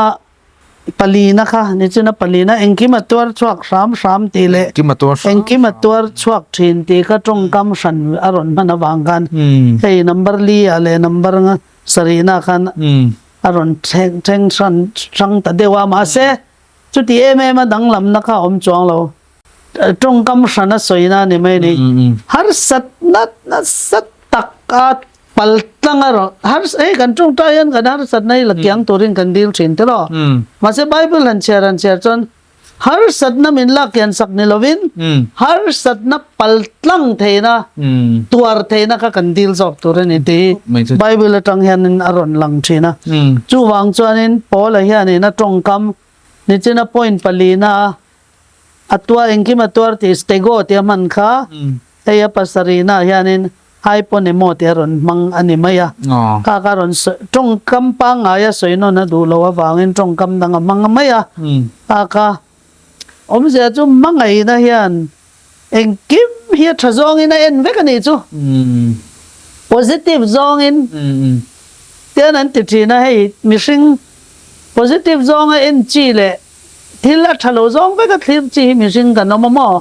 palina kha nichina palina engkim a tuar chhuak hram hram tih leh engkim a tuar chhuak thin tih kha tawngkam hran a rawn hman avang khan hei number li ah leh number sarihna khan a rawn thleng hran hrang ta deuh a mahse Chuti em em a danglamna kha a awm chuang lo. Tawngkam hran a sawina a ni mai a ni. Harsat nat nasa tak a pal tlang a rawh. Hei kan tawngtai hian kan harsatna hi la kiang turin kan dil thin tiraw. Mahse Bible han chhiar han chhiar chuan harsatna min lak kian sak ni lovin harsatna pal tlang theihna, tuar theihna kha kan dil zawk tur a ni tih hi Bible atang hianin a rawn lang thin a. Chuvang chuanin Paula hianin a tawngkam nichina point palina a tuar engkim a tuar tih stego tih a hman kha hei a pasarihna ah hianin hyponemo tih a rawn hmang a ni mai a. Kha kha rawn sawi tawngkam pangngai a sawi nawn a duh loh avangin tawngkam dang a hmang mai a. Kha kha Awmzia chu hmangaihna hian engkim hi a tha zawngin a en vek a nih chu. Positive zawngin tian an ti thin a, hei mihring positive zawnga en chi leh thil a tha lo zawng vek a thlir chi hi mihring kan awm a maw?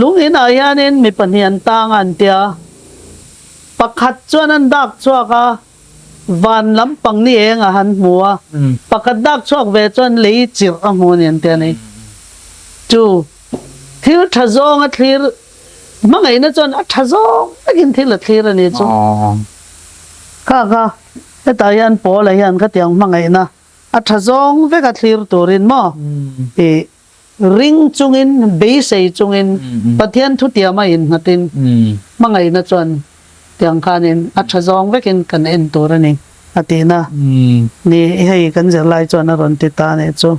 Lung inah hianin mi pahnih an tang a an tia, pakhat chuan an dak chhuak a, Van lampang ni eng a han hmu a, pakhat dak chhuak ve chuan lei chirh a hmu a ni an ti a ni. Chu thil tha zawng a thlir hmangaihna chuan a tha zawng takin thil a thlir a ni chu. Kha kha hetah hian Paula hian khatiang hmangaihna a tha zawng vek a thlir turin maw tih Ring chungin, beisei chungin, Pathian thutiam a innghatin, hmangaihna chuan tiang khanin a tha zawng vekin kan en tur a ni, a tihna ni hei kan zirlai chuan a rawn ti ta nih chu.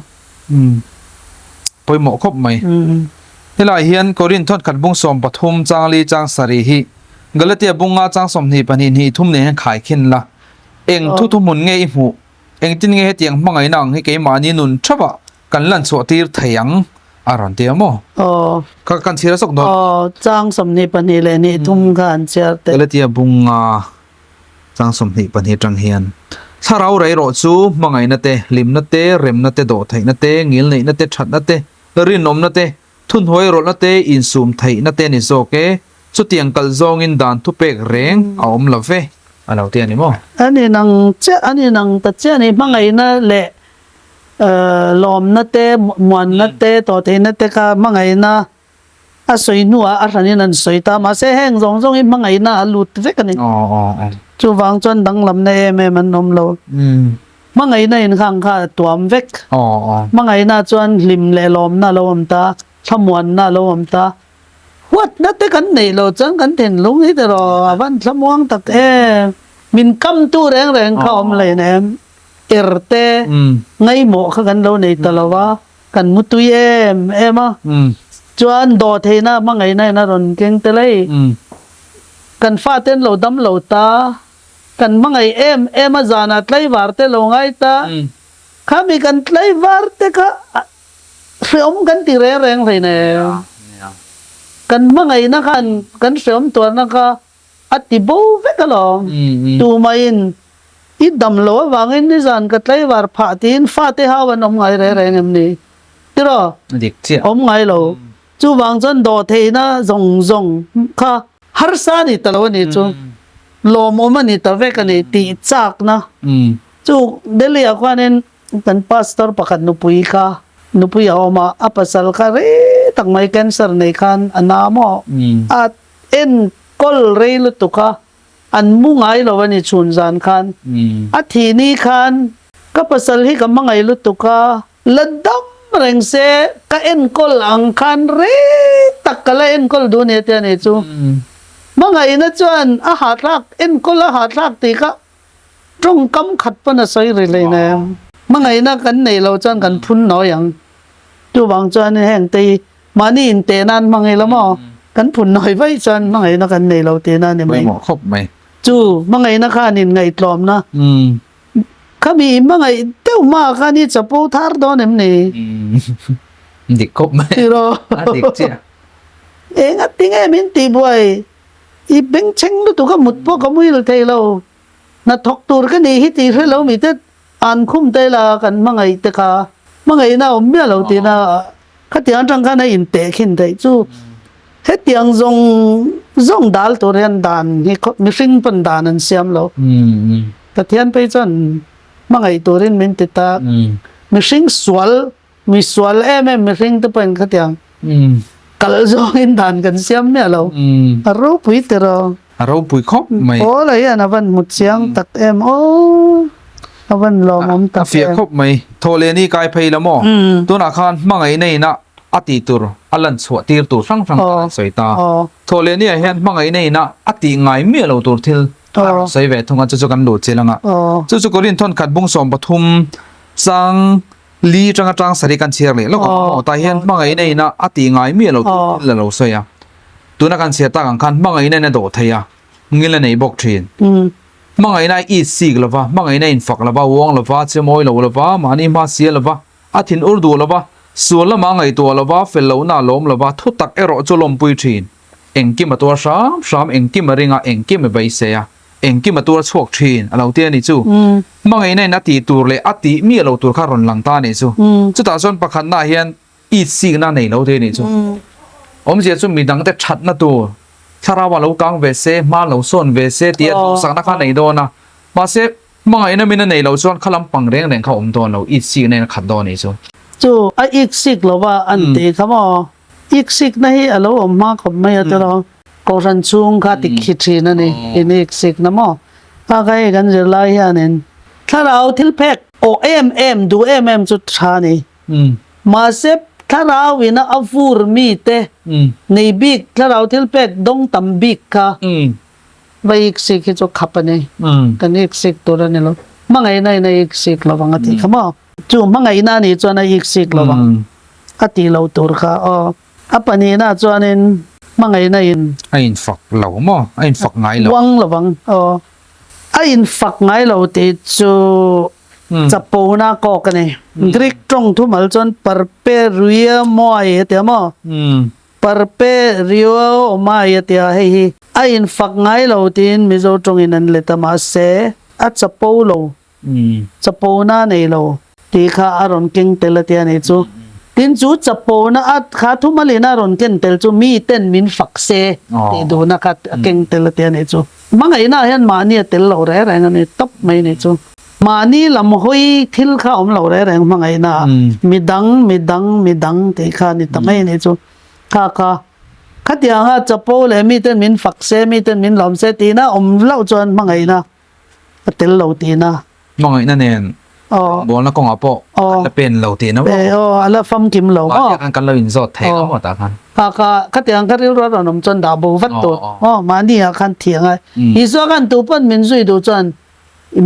Pawimawh khawp mai. Helai hian Korinth thawnkhat bung 13 chang li chang sarih hi Galatia bunga chang 22 hnih thum nen hian khaikhin la. Eng thu thuhmun nge i hmuh? Engtin nge hetiang hmangaihna ang hi keimahni nun thapah Kan lan chhuah tir thei ang a rawn ti a maw? Aw. Ka kan chhiar zawk dawn. Aw, chang 22 leh hnih thum kha an chhiar teh. Galatia bunga chang 22 atang hian Thlarau rei rawh chu hmangaihna te, hlimna te, remna te, dawhtheihna te, ngilneihna te, thatna te, rinawmna te, thunhuai rawlhna te, insum theihna te ni zawk e, chutiang kalh zawngin dan thupek reng a awm lo ve a lo ti a ni maw? A ni nang chiah, a ni nang ta chiah a ni, hmangaihna leh Lawmna te, muanna te, tawhtheihna te kha hmangaihna a sawi hnuah a hranin an sawi ta. Mahse heng zawng zawng hi hmangaihna a lut vek a ni. Chuvang chuan danglamna em em an awm lo. Hmangaihna inkhang kha a tuam vek. Hmangaihna chuan hlim leh lawmna a lo awm ta, thlamuanna a lo awm ta. Huatna te kan neih loh chuan kan thinlung hi tiraw a van thlamuang tak em. Min kamtu reng reng kha awm hleinem. Er te ngaihmawh kha kan lo nei ta lo a, kan mutui em em a. Chuan dawhtheihna hmangaihna in a rawn keng tel hei. Kan fate an lo dam lo ta, kan hmangaih em em a zanah tlaivar te lo ngai ta. Khami kan tlaivar te kha Hreawm kan ti reng reng hleinem. Kan hmangaihna khan kan hreawm tuarna kha a ti bo vek alawm. Tumahin i dam lo avangin nizan ka tlaivar phah tiin fate hau an awm ngai reng reng em ni? Tiraw? Awm ngai lo. Chuvang chuan dawhtheihna zawng zawng kha harsa a ni ta lo a ni chu. Lawmawm a ni ta vek a ni tih chakna chu Delhi-ah khuanin Kan pastor pakhat nupui kha nupui a awm a, a pasal kha rei tak mai cancer nei khan a na maw? A enkawl rei lutuk a, an mu ngai lo a ni chhun zan khan. A thih ni khan ka pasal hi ka hmangaih lutuk a, la dam reng se ka enkawl ang khan rei tak ka la enkawl duh ni a ti a ni chu. Hmangaihna chuan a hahthlak, enkawl a hahthlak tih kha Tawngkam khat pawn a sawi ri hlei nen. Hmangaihna kan neih loh chuan kan phun nawi ang. Chuvang chuan heng te hi mahni inteh nan hmang ila maw? Kan phun nawi vaih chuan hmangaihna kan nei lo tihna a ni mai. Pawimawh khawp mai. Chu hmangaihna khan inngaihtlawmna khami i hmangaih deuh hmaah khan i chapo thar dawn em ni? Dik khawp mai. Tiraw? A dik chiah. Eng a tinge min tihbuai? I bengchheng lutuk a mut pawh ka muil thei lo. Hnathawk tur ka nih hi tih hre lo mi te an khum te la kan hmangaih te kha hmangaihna a awm miah lo tihna khatiang atang khan a inteh khin theih chu hetiang zawng zawng dal tur hian dan hi mihring pawn dan an siam lo. Pathian phei chuan hmangaih turin min ti ta. Mihring sual Mi sual em em mihring te pawhin khatiang kal zawngin dan kan siam miah lo. A ropui tiraw. A ropui khawp mai. Paula hian a van hmu chiang tak em aw. A van lawmawm tak em. A fiah khawp mai. Thawhlehni kai phei la maw? Tunah khan hmangaihna ina a tih tur a lan chhuah tir tur hrang hrang kan han sawi ta. Thawhlehniah hian hmangaihna ina a tih ngai miah lo tur thil a rawn sawi ve thung a, chu chu kan luh chil ang a. Chu chu Korin thawnkhat bung 13 chang Li tanga tang sarih kan chhiar leh lawk ang maw? Tah hian hmangaihna ina a tih ngai miah lo tih thil a lo sawi a. Tuna kan chhiar tak ang khan hmangaihna in a dawh thei a, ngil a nei bawk thin. Hmangaihna a it sik lo va, hmangaihna in fak lo va, uang lo va, che mawi lo lo va, mahni hma sia lo va, a thin ur duh lo va, sual lama a ngaihtuah lo va, fel lohna a lawm lo va, thu tak erawh chu lawmpui thin. Engkim a tuar hram hram, engkim a ring a, engkim a beisei a. Engkim a tuar chhuak thin a lo ti a ni chu. Hmangaihna in a tih tur leh a tih miah lo tur kha rawn lang ta a nih chu. Chutah chuan pakhatna ah hian it sikna nei lo te a nih chu. Awmzia chu midangte thatna tur thlarau ah lo kang ve se, hma lo sawn ve se tia duhsakna kha a nei dawn a. Mahse hmangaihna min a nei loh chuan kha lampang reng reng kha a awm dawn lo, it sikna in a khat dawn a nih chu. Chu a it sik lo va an tih kha maw? Ik sikna hi a lo awm hma khawp mai a tiraw. Kohhran chhung kha ti khi thin a ni in ik sikna maw? Kha kha hei kan zirlai hianin thlarau thil phek awh em em duh em em chu tha a ni. Mahse thlarau ina a vur mite nei bik thlarau thil pek dawng tam bik kha va ik sik hi chu khap a ni. Kan ik sik tur a ni lo. Hmangaihna in a ik sik lovang a tih kha maw? Chu hmangaihna a nih chuan a ik sik lovang a tih loh tur kha aw. A pahnihna chuanin hmangaihna in. A infak lo maw? A infak ngai lo. Uang lovang aw. A infak ngai lo tih chu chapona kawk a ni. Greek tawng thumal chuan parperuiomai a tia maw? Parperuiomai a tia hei hi. A infak ngai lo tiin Mizo tawngin an let a mahse a chapo lo. Chapona nei lo tih kha a rawn keng tel a tia nih chu. Tin chu chapona a kha thumalin a rawn ken tel chu mi ten min fak se tih duhna kha a keng tel a tia nih chu. Hmangaihna ah hian mahni a tel lo reng reng a ni tawp mai nih chu. Mahni lam hawi thil kha a awm lo reng reng hmangaihna ah. Midang, midang, midang tih kha a ni ta mai nih chu. Kha kha khatianga chapo leh mi ten min fak se, mi ten min lawm se tihna awm loh chuan hmangaihna a tel lo tihna. Hmangaihna nen Rawngbawlna kawngah pawh kan la pen lo tihna maw? Aw, a la famkim lo maw? Mahni ah khan kan lo inzawt thei ang maw tah khan? Kha kha khatiang kha rilru a rawn awm chuan dah bo vat tur. Aw, mahni ah khan thih a ngai. Isua khan tu pawn min zui duh chuan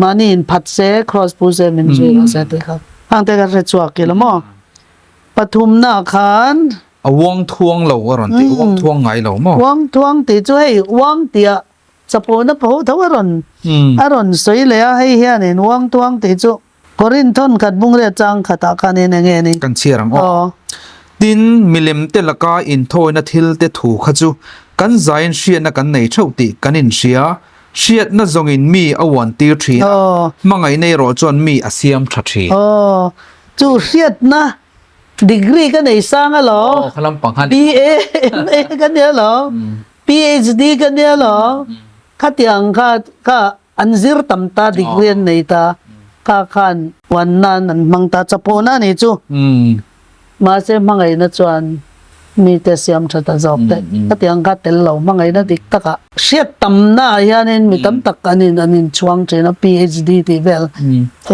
mahni in phat se, cross pu se min zui rawh se tih kha. Khang te kha hre chhuak ila maw? Pathumna khan. A uang thuang lo a rawn ti, uang thuang ngai lo maw? Uang thuang tih chu hei uang tih ah Chapona pho tho a rawn a rawn sawi leh a, hei hianin uang tuang tih chu Korinth thawn khat bungreh chang khatah khanin eng nge ni? Kan chhiar ang aw. Tin, milem te laka inthawina thil te thu kha chu kan zaiin hriatna kan nei theuh tih kan inhria, hriatna zawngin mi a uan tir thin a, hmangaihna erawh chuan mi a siam tha thin. Aw, chu hriatna degree ka nei sang alawm. Aw, kha lampang khan. BA, MA ka nia alawm. PHD ka nia lo, khatiang kha kha an zir tam ta degree an nei ta, kha khan uan nan an hmang ta chapona a nih chu. Mahse hmangaihna chuan mite siam tha ta zawk te, khatiang kha tel lo hmangaihna dik takah. Hriat tamna ah hianin mi tam tak an in an inchhuang thin a PHD tih vel,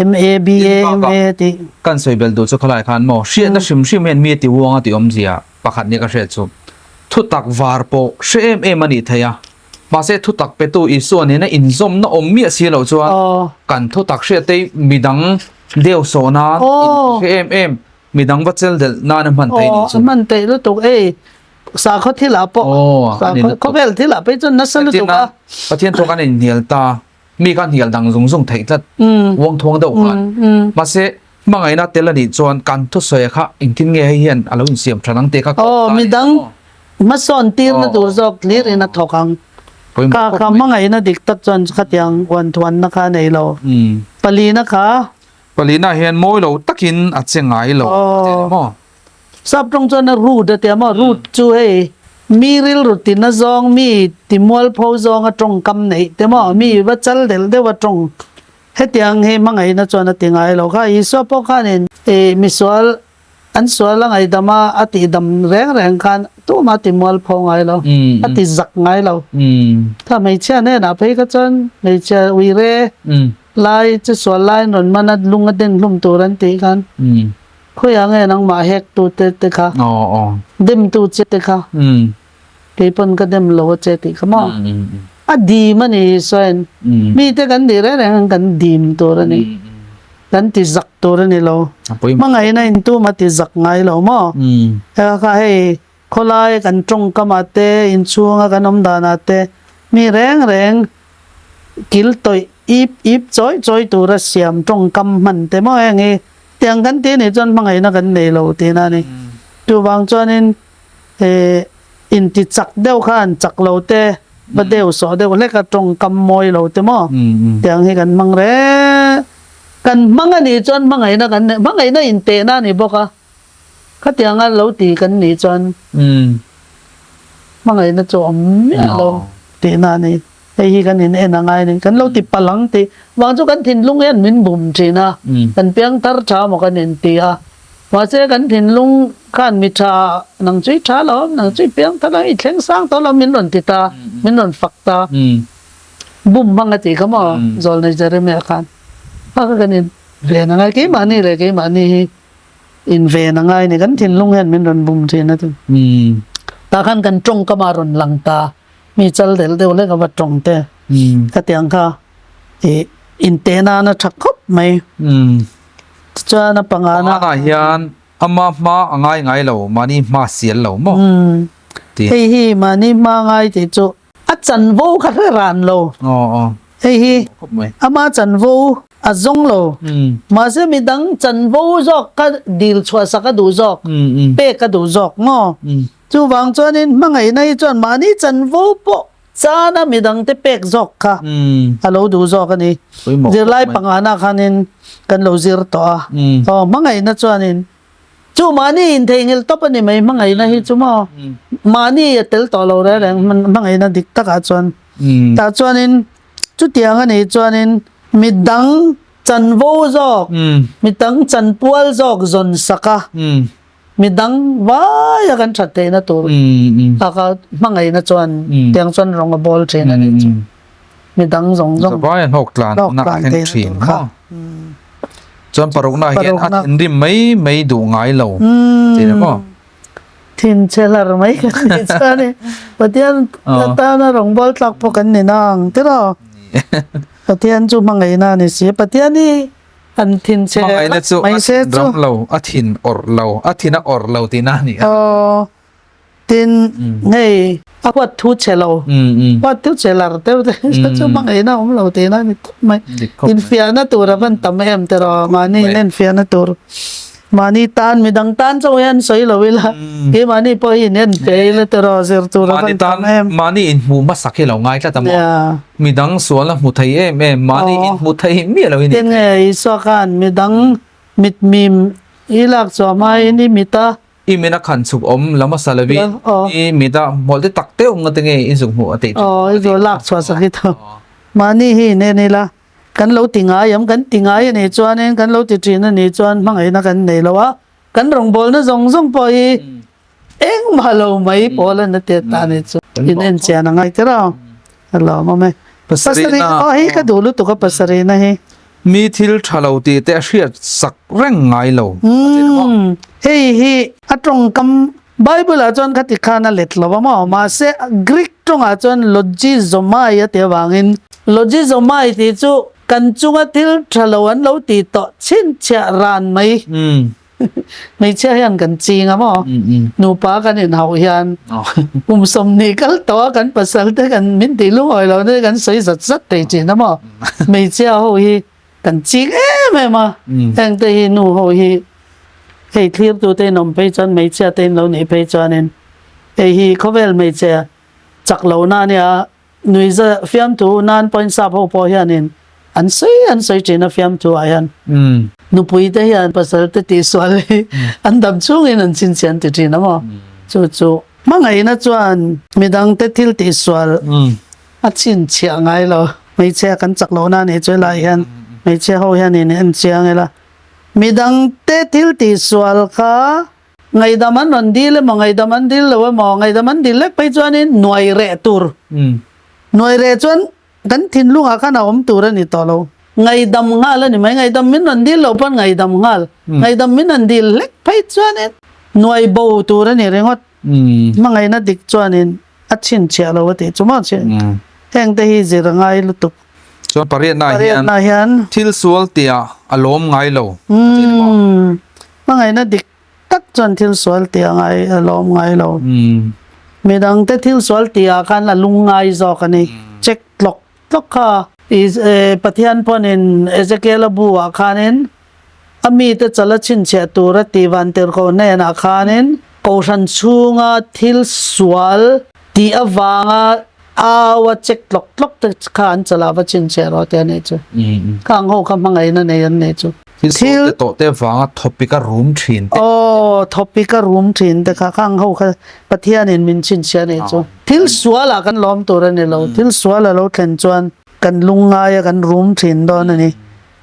MA, BA, MA tih. Kan sawi bel duh chu khalai khan maw hriatna hrim hrim hian mi a ti uang a tih awmzia pakhat nia ka hriat chu. Thutak var pawh hre em em a nih theih a, mahse thutak petu Isua nena inzawmna awm miah si loh chuan kan thutak hriatei midang deu sawh nan inti hre em em, midang va chel delh nan a hman theih nih chu. Aw, a hman theih lutuk ei, sakhaw thilah pawh, khawvel thilah phei chuan nasa lutuk a. Pathian thu kan inhnial ta. Mi kha hnial dang zung zung theih tlat, uang thuang deuh khan. Mahse, hmangaihna tel a nih chuan kan thusawi kha engtin nge hei hian a lo insiam tha ang tih kha kawp ta a ni. Midang hmasawn tirna tur zawk hlir in a thawk ang. Kha kha hmangaihna dik tak chuan khatiang uan thuanna kha a nei lo. Palina kha. Palina hian mawi lo takin a che ngai lo a ti a ni maw? Sap tawng chuan a root a ti a maw? Root chu hei mi rilru tina zawng, mi ti mualpho zawnga tawngkam neih te maw? Mi va chal delh deuh a tawng. Hetiang hi hmangaihna chuan a ti ngai lo kha. Isua pawh khanin ih misual an sual a ngaihdam a, a tihdam reng reng khan tumah a ti mualpho ngai lo, a ti zak ngai lo. Kha hmeichhia hnenah phei kha chuan hmeichhia uire lai chu sual laiin rawn man a, lung a den hlum tur an tih khan. Khawiah nge nangmah hek tu te te kha? Dem tu che te kha? Kei pawn ka dem lo a che tih kha maw? A dim a ni Isuain. Mi te kan nih reng reng kan dim tur a ni. Kan ti zak tur a ni lo. Hmangaihna in tum a ti zak ngai lo maw? Heka kha hei khawlai kan tawngkam ah te, inchhunga kan awm dan ah te mi reng reng kil tawih ip ip chawi chawi tura siam tawngkam hman te maw heng hi Tiang kan tih anih chuan hmangaihna kan nei lo tihna a ni. Chuvang chuanin eh inti chak deuh khan chak lo te va deuh sawh deuh hlek a tawngkam mawi lo te maw tiang hi kan hmang reng. Kan hmang anih chuan hmangaihna kan nei, hmangaihna intehna a ni bawk a. Khatianga lo ti kan nih chuan hmangaihna chu awm miah lo tihna a ni. Hei hi kan in en a ngai a ni. Kan lo ti palh ang tih vang chu kan thinlung hian min bum thin a, kan piang thar tha maw kan in ti a. Mahse kan thinlung khan mi tha nang chu i tha lo, nang chu i piang thar lo, i thleng sang tawh lo min rawn ti ta, min rawn fak ta. Bum hmang a tih kha maw Zawlnei Jeremiah khan. Kha kha kan in ven a ngai keimahni leh keimahni hi in ven a ngai a ni. Kan thinlung hian min rawn bum thin a ti. Tah khan kan tawngkam ah rawn lang ta. Mi chal delh deuh hlek a va tawng te khatiang kha ih inte nana tha khawp mai. Tichuan a pangana. Pangana hian ama hma a ngai ngai lo, mahni hma sial lo maw tih. Hei hi mahni hma ngai tih chu a chanvo kha hre ran lo. Hei hi ama chanvo a zawng lo. Mahse midang chanvo zawk kha dil chhuah sak a duh zawk, pek a duh zawk maw. Chuvang chuanin hmangaihna hi chuan mahni chanvo pawh chana midangte pek zawk kha a lo duh zawk a ni. Zirlai pangana khanin kan lo zir tawh a. Aw hmangaihna chuanin chu mahni intheihnghilh tawp a ni mai hmangaihna hi chu maw mahni a tel tawh lo reng reng hmangaihna dik takah chuan. Tah chuanin chutiang a nih chuanin midang chanvo zawk, midang chanpual zawk zawn sak a. Midang vaia kan that theihna tur a ka hmangaihna chuan tiang chuan rawng a bawl thin a nih chu. Midang zawng zawng Vaia hlawk tlan hlawk tlan theihna tur kha. Chuan parukna hian a thinrim mai mai duh ngai lo a ti reng aw. Thinchhe hlar mai kan nih chuan i Pathian atana rawngbâwl tlak pawh kan ni nang tiraw? Pathian chu hmangaihna a ni si. Pathian hi han thinchhe Hmangaihna chu mai a se thin chu. ram lo, a thin awrh lo, a thin a awrh lo tihna a ni a. Aw. Tin, hei a huat thu che lo, huat thu che lar deuh te chu hmangaihna awm lo tihna a ni tawp mai. Infiahna tur a van tam em tiraw, mahni inenfiahna tur, mahni tan midang tan chauh hian sawi lo ila, keimahni pawh hi inenfiah ila tiraw zir tur a van tam em. Mahni inhmuh hmasak hi lo ngai tlat a maw? Midang sual a hmu thei em em, mahni inhmu thei miah lo hi ni. Tin nge Isua khan midang mitmim i lak chhuah hmain i mit a I mina khan chhuk awm lam a sa lovin i mita hmawlh te tak deuh nga te nge i zuk hmuh a tih thin Aw i zawh lak chhuah sak hi tho. Mahni hi in en ila kan lo ti ngai am kan ti ngai a nih chuanin kan lo ti thin a nih chuan hmangaihna kan nei lo a, kan rawngbawlna zawng zawng pawh hi engmah lo mai pawl a na tet ta a nih chu. In en chian a ngai tir a. A lawmawm e. Pasarih aw hei ka duh lutuk a pasarihna hi. Mi thil tha lo tih te a hriat sak reng ngai lo. Umm hei hi a tawngkam Bible ah chuan khati khan a let lo a maw mahse Greek tawngah chuan logizomai a tih avangin logizomai tih chu kan chunga thil tha lo an lo tih tawh chhinchhiah ran mai. Hmeichhia hian kan ching a maw? Nupa kan inhauh hian kum 20 kal tawh a kan pasal te kan min tih lungawi lo te kan sawi zat zat thei thin a maw? Hmeichhia ho hi kan ching em em a, heng te hi nu ho hi hei thlirtu te in awm phei chuan hmeichhia te in lo nih phei chuanin hei hi khawvel hmeichhe chak lohna a nia. Nuiza fiamthu nan pawhin sap ho pawh hianin an sawi an sawi thin a fiamthu ah hian nupui te hian pasal te tihsual hi an dam chungin an chhinchhiah an ti thin a maw? Chu chu hmangaihna chuan midang te thil tihsual a chhinchhiah ngai lo. Hmeichhia kan chak lohna a nih chu helai hian hmeichhia ho hianin en chiang ila midang te thil tihsual kha Ngaihdam an rawn dil emaw, ngaihdam an dil lo emaw, ngaihdam an dil lek phei chuanin nuai reh tur. Nuai reh chuan kan thinlungah khan a awm tur a ni tawh lo. Ngaihdam nghal a ni mai, ngaihdam min rawn dil loh pawn ngaihdam nghal. Ngaihdam min rawn dil lek phei chuanin nuai bo tur a ni ringawt. Hmangaihna dik chuanin a chhinchhiah lo a tih chu maw chhin. Heng te hi zir a ngai lutuk. Chuan pariatna hian thil sual tiah a lawm ngai lo a ti ni maw? Hmangaihna dik tak chuan thil sual tih a ngai a lawm ngai lo. Midangte thil sual tihah khan a lung ngai zawk a ni. Check tlawk tlawk kha Pathian pawnin Ezekiel-a bu-ah khanin a mite chala chhinchhiah tura tih vantirhkoh hnenah khanin Kohhran chhunga thil sual tih avanga au a check tlawk tlawk te kha an chalah va chhinchhiah rawh tih a nih chu. Khang ho kha hmangaihna nei an nih chu. Thil sual te tawh te avanga thawpik a rum thin te. Aw, thawpik a rum thin te kha khang ho kha Pathianin min chhinchhiah a nih chu. Thil sualah kan lawm tur a ni lo. Thil sual a lo thlen chuan kan lungngai a kan rum thin dawn a ni.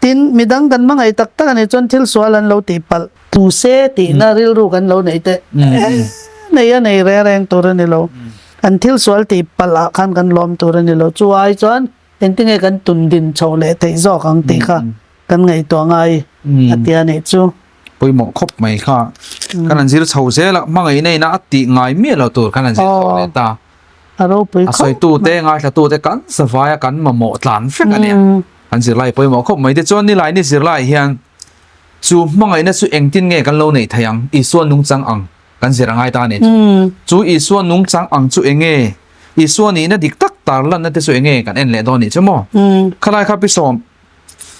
Tin, midang kan hmangaih tak tak a nih chuan thil sual an lo tih palh tu se tihna rilru kan lo neih teh nei a nei reng reng tur a ni lo. An thil sual tih palh ah khan kan lawm tur a ni lo. Chu ai chuan engtinge kan tun din chhoh leh theih zawk ang tih kha kan ngaihtuah ngai a tia nih chu. Pawimawh khawp mai kha. Kan han zir chho zel a, hmangaihna ina a tih ngai miah lo tur kan han zir chho leh ta. A ropui khawp. A sawitu te, ngaithlatu te kan zavai a kan mamawh tlan vek a nia. Kan zirlai pawimawh khawp mai. Tichuan nilai ni zirlai hian chu hmangaihna chu engtin nge kan lo neih theih ang? Isua nungchang ang kan zir a ngai ta a ni chu. Chu Isua nungchang ang chu eng nge? Isua nihna dik tak tarlanna te chu eng nge kan en leh dawn nih chu maw? Khalai kha pi sawm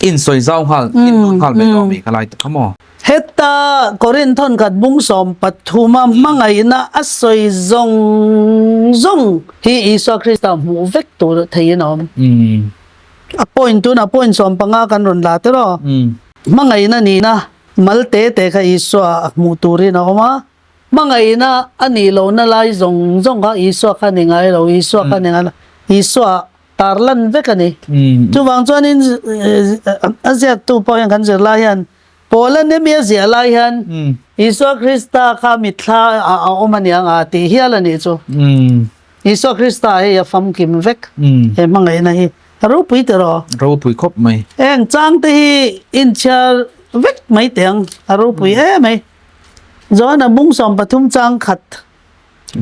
in sawi zau nghal, in lut nghal mai dawn mi khalai te kha maw? Heta Korinth thawnkhat bung 13 a hmangaihna a sawi zawng zawng hi Isua Krista hmuh vek tur theihin a awm. A point tunah point 15 kan rawn la tiraw? Hmangaihna nihna mal te te kha Isua hmuh turin a awm a, hmangaihna a nih lohna lai zawng zawng kha Isua kha ni ngai lo, Isua kha ni ngai lo, Isua tarlan vek a ni. Chuvang chuanin a ziaktu pawh hian kan zir lai hian Paula nemi a ziah lai hian Isua Krista kha mitthla ah a awm a niang a tih hial a nih chu. Isua Krista hei a famkim vek he hmangaihna hi a ropui tiraw? Ropui khawp mai. Heng changte hi inchhiar. vek mai teh ang, a ropui em mai. Johana bung 13 chang khat.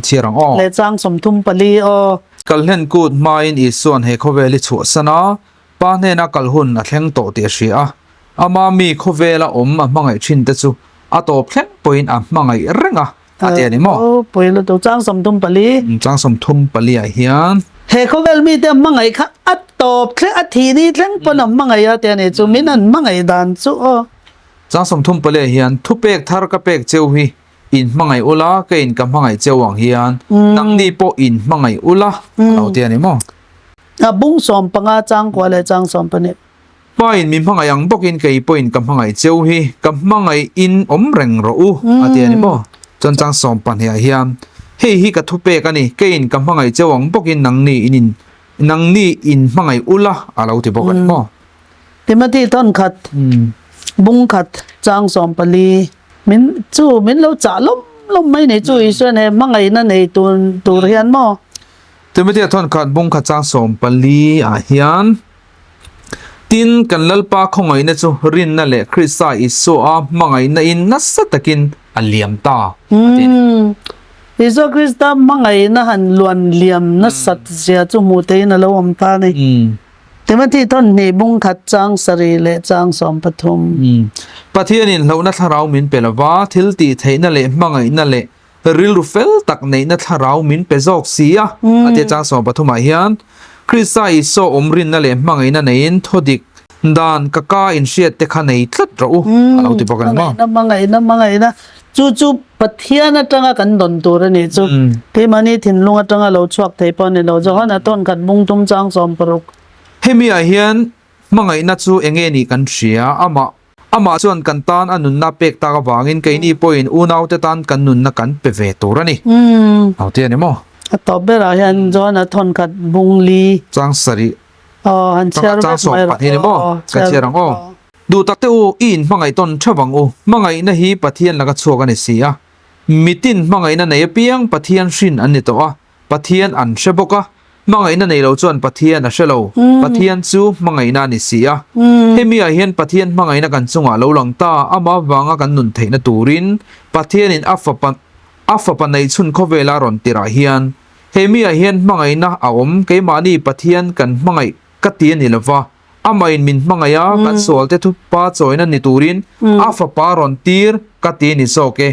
Chhiar ang aw. Leh chang 34 aw. Kalhlen kut hmain Isua'n he khawvel hi chhuahsan a, Pa hnena kal hun a thleng tawh tih a hria a. Ama mi khawvela awm a hmangaih thin te chu a tawp thleng pawhin a hmangaih reng a, a ti a ni maw? Aw, pawi lutuk. Chang 34. Chang 34 ah hian. He khawvel mite a hmangaih kha a tawp thleng, a thih ni thleng pawn a hmangaih a ti a ni chu. Min an hmangaih dan chu aw. Chang 34 ah hian thupek thar ka pek cheu hi in hmangaih ula, ka in ka hmangaih cheu ang hian nangni pawh in hmangaih ula, a lo ti a ni maw? A bung 15 chang kua leh chang 12. Pa in min hmangaih ang bawkin kei pawhin ka hmangaih cheu hi, ka hmangaih in awm reng rawh u, a ti a ni maw? Chuan chang 12 ah hian, Hei hi ka thupek a ni, kei in ka hmangaih cheu ang bawkin nangni in in nangni in hmangaih ula, a lo ti bawk a ni maw? Timothy thawn khat, bung khat, chang 14. Min chu min lo chah lawm lawm mai ni chu Isuan he hmangaihna nei tur tur hian maw? Timothy thawn khat, bung khat chang 14 ah hian, Tin, kan Lalpa khawngaihna chu rinna leh Krista Isua hmangaihna in nasa takin a liam ta, a ti a ni. Isua Krista hmangaihna han luan liam nasat zia chu hmuh theihin a lo awm ta a ni. Timothy thawn hnih bung khat chang sarih leh chang 13. Pathianin hlauhna thlarau min pe lova, thil tih theihna leh hmangaihna leh Rilru fel tak neihna thlarau min pe zawk si a, a ti a chang 13 ah hian, Krista Isua awm rinna leh hmangaihna neiin thaw dik dan ka ka inhriat te kha nei tlat rawh u, a lo ti bawk a ni maw? Hmangaihna, hmangaihna, hmangaihna, chu chu Pathian atanga kan dawn tur a nih chu. Keimahni thinlung atanga lo chhuak thei pawh a ni lo. Johana tawn khat bung tum chang 60. Hemi ah hian hmangaihna chu enge nih kan hria, amah Amah chuan kan tan a nunna pek tak avangin keini pawhin unaute tan kan nunna kan pe ve tur a ni. Au ti a ni maw? A tawp berah hian John-a thawn khat bung li. Chang sarih. Aw, han chhiar vek Chang sawm mai rawh. pahnih a ni maw? Kan chhiar ang aw. Duh tak te u, i inhmangaih tawn theuh ang u. Hmangaihna hi Pathian laka chhuak a ni si a. Mitin hmangaihna nei apiang Pathian hrin an ni tawh a. Pathian an hre bawk a, hmangaihna nei lo chuan Pathian a hre lo, Pathian chu hmangaihna a ni si a. Hemi ah hian Pathian hmangaihna kan chungah lo lang ta, amah avanga kan nun theihna turin Pathianin a fapa a fapa neihchhun khawvela rawn tirh ah hian hemi ah hian hmangaihna a awm, keimahni Pathian kan hmangaih ka ti a ni lova, Amahin min hmangaih a, kan sualte thupa chawina ni turin a fapa rawn tir ka ti a ni zawk e.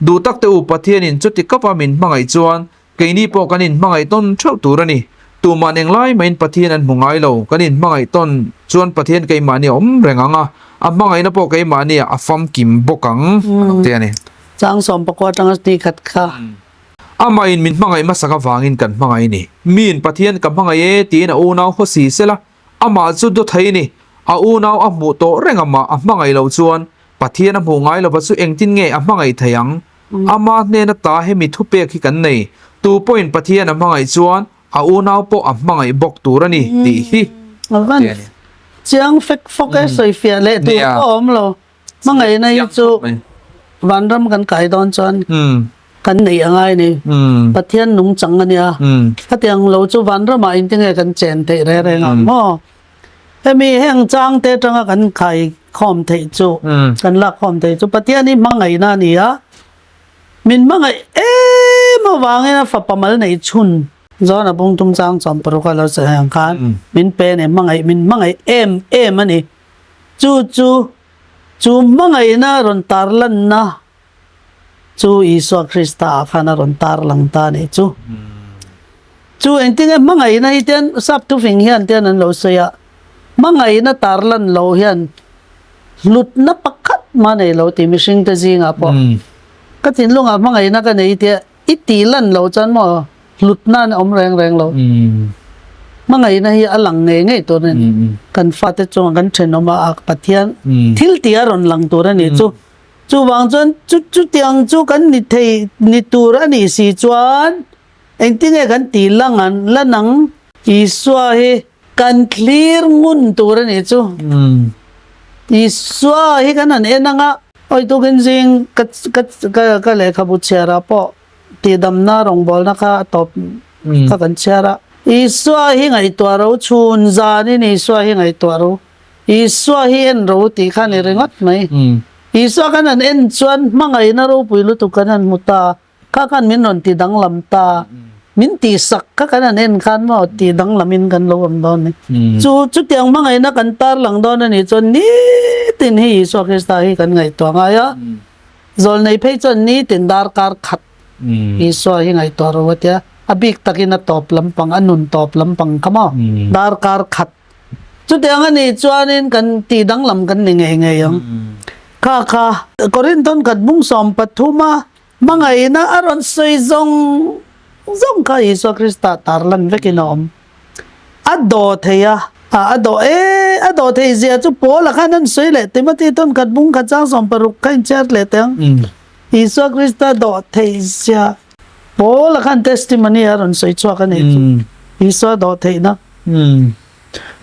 Duh tak te u, Pathianin chuti kapa min hmangaih chuan keini pawh kan inhmangaih tawn theuh tur a ni. Tuman englai mahin Pathian an hmu ngai lo, kan inhmangaih tawn chuan Pathian keimahni a awm reng ang a, a hmangaihna pawh keimahni ah a famkim bawk ang, a lo ti a ni. Chang 19 atanga ni khat kha. Amahin min hmangaih hmasak avangin kan hmangaih a ni. Miin Pathian ka hmangaih e tiin a unau haw si sela, Amah chu dawthei a ni. A unau a hmuh tawh reng amah a hmangaih loh chuan Pathian a hmuh ngai lova chu engtin nge a hmangaih thei ang? Ama hnena ta hemi thupek hi kan nei. Tu pawhin Pathian a hmangaih chuan a unau pawh a hmangaih bawk tur a ni tih hi A van chiang fek fawk e, sawifiah leh tur pawh a awm lo. Hmangaihna hi chu vanram kan kai dawn chuan kan neih a ngai ni. Pathian nungchang a nia. Khatiang lo chu vanramah engtinge kan chen theih reng reng ang maw? Hemi heng changte atanga kan khai khawm theih chu, kan lak khawm theih chu Pathian hi hmangaihna a ni a. Min hmangaih em avangin a fapa mal neih chhun John a bung tum chang chuan paruk a lo sawi ang khan min pe a ni, hmangaih min hmangaih em em a ni. Chu chu chu hmangaihna rawn tarlanna chu Isua Krista ah khan a rawn tarlang ta a nih chu. Chu engtinge hmangaihna hi tian sap thufing hian tian an lo sawi a, hmangaihna tarlan lo hian hlutna pakhat mah nei lo tih mihringte zingah pawh ka thinlungah hmangaihna ka nei tia I tih lan loh chuan maw hlutna an awm reng reng lo. Hmangaihna hi a lang ngei ngei tur a ni. Kan fate chungah kan thenawm a Pathian thil tih a rawn lang tur a nih chu. Chuvang chuan chu chutiang chu kan ni thei ni tur a nih si chuan engtinge kan tih lang an lan ang? Isua hi kan thlir ngun tur a nih chu. Isua hi kan han en ang a. Awi tukin zing ka ka ka ka lehkhabu chhiarah pawh tihdamna rawngbawlna kha a tawp kha kan chhiar a. Isua hi ngaihtuah ro, chhun zanin Isua hi ngaihtuah ro. Isua hi en ro tih kha a ni ringawt mai. Isua kan han en chuan hmangaihna ropui lutuk kan han hmu ta, kha khan min rawn ti danglam ta, min tihsak kha kan han en khan maw tih danglamin kan lo awm dawn a ni. Chu chutiang hmangaihna kan tarlang dawn a nih chuan nitin hi Isua Krista hi kan ngaihtuah ngai a, zawlnei phei chuan nitin darkar khat Isua hi ngaihtuah ro a tia, a bik takin a tawp lampang, a nun tawp lampang kha maw darkar khat Chutiang a nih chuanin kan tih danglam kan ni ngei ngei ang. Kha kha Korinthon khat bung 13 a hmangaihna a rawn sawi zawng zawng kha Isua Krista tar lan vekin a awm. A daw thei a, a daw e, a daw thei zia chu Paula khan an sawi leh Timothy tawn khat bung khat chang 16 kha inchhiar leh teh ang. Isua Krista daw thei zia Paula khan testimony a rawn sawi chhuak a nih chu. Isua daw theihna. Umm.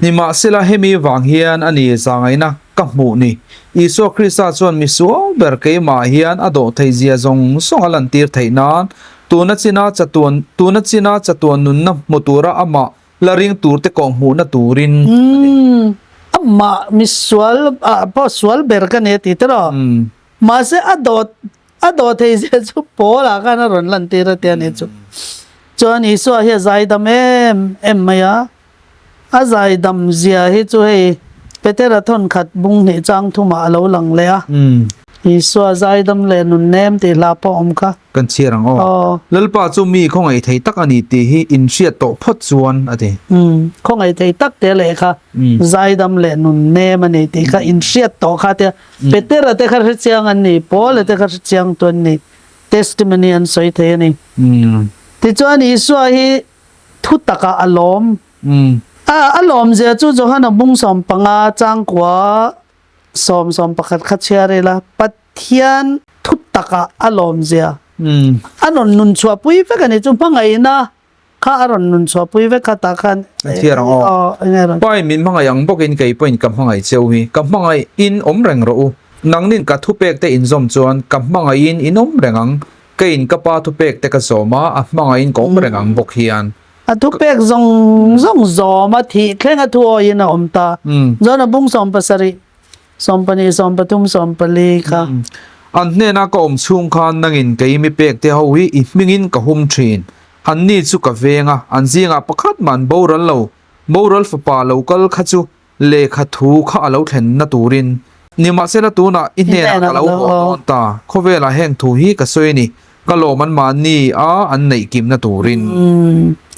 Nimahsela hemi vang hian a ni zangaihna ka hmuh ni. Isua Krista chuan misual ber keimah hian a dawh theih zia zawng zawng a lantir theih nan, tuna china chatuan tuna china chatuan nunna hmu tura amah la ring turte kawh hmuhna turin a ni. Umm. Amah misual ah pawh sual ber ka ni a ti tiraw? Umm. Mahse a dawh a dawh thei zia chu Paul ah khan a rawn lantir a tia ni chu. Chuan Isua hi a zaidam em em mai a, a zaidam zia hi chu hei Petera thawn khat bung hnih chang thumah a lo lang leh a. Isua zaidam leh nun nem tih hla pawh awm kha. Kan chhiar ang aw. Lalpa chu mi khawngaih thei tak a ni tih hi in hriat tawh phawt chuan a ti. Khawngaih thei tak te leh kha zaidam leh nun nem a ni tih kha in hriat tawh kha tia Petera te kha hrechiang an ni, Paula te kha hrechiang tu an ni, testimony an sawi thei a ni. Tichuan Isua hi thu takah a lawm. A lawm zia chu Johana bung 15 changkua 10 11 kha chhiar ila, Pathian thu takah a lawm zia a rawn nun chhuahpui vek a ni chu hmangaihna Kha a rawn nun chhuahpui vek kha tah khan. A thiar ang aw. Aw, eng nge rawn. Pain min hmangaih ang bawkin kei pawhin ka hmangaih cheu hi. Ka hmangaih in awm reng rawh u. Nangnin ka thupek te in zawm chuan ka hmangaihin in awm reng ang. Keiin ka pa thupek te ka zawm a, a hmangaihin ka awm reng ang bawk hian. A thupek zawng zawng zawm a thih thleng a thu awiin a awm ta. John a bung 17, 12, 13, 14 kha. An hnena ka awm chhung khan nangin kei mi pek te ho hi i hmingin ka hum thin. Anni chu ka veng a, an zingah pakhat mah an boral lo. Boral fapa lo kal kha chu lehkha thu kha a lo thlenna turin. Nimahsela tunah i hnenah ka lo haw dawn ta, khawvelah heng thu hi ka sawi a ni, ka lawm an mahni a an neih kimna turin.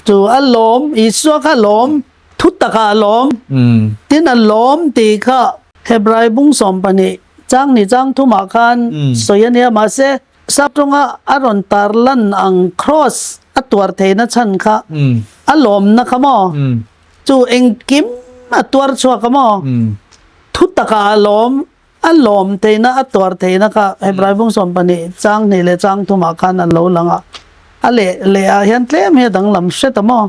Chu a lawm, Isua kha lawm, thu takah a lawm. Tin a lawm tih kha Hebrai bung 12 chang ni chang thumah khan sawi a nia, mahse Sap tawnga a rawn tar lan ang Kross a tuar theihna chhan kha a lawmna kha maw? Chu engkim a tuar chhuak a maw? Thu takah a lawm, a lawm theihna, a tuar theihna kha Hebrai bung 12 chang hnih leh chang thumah khan a lo lang a. A leh leh ah hian tlem hi a danglam hret a maw?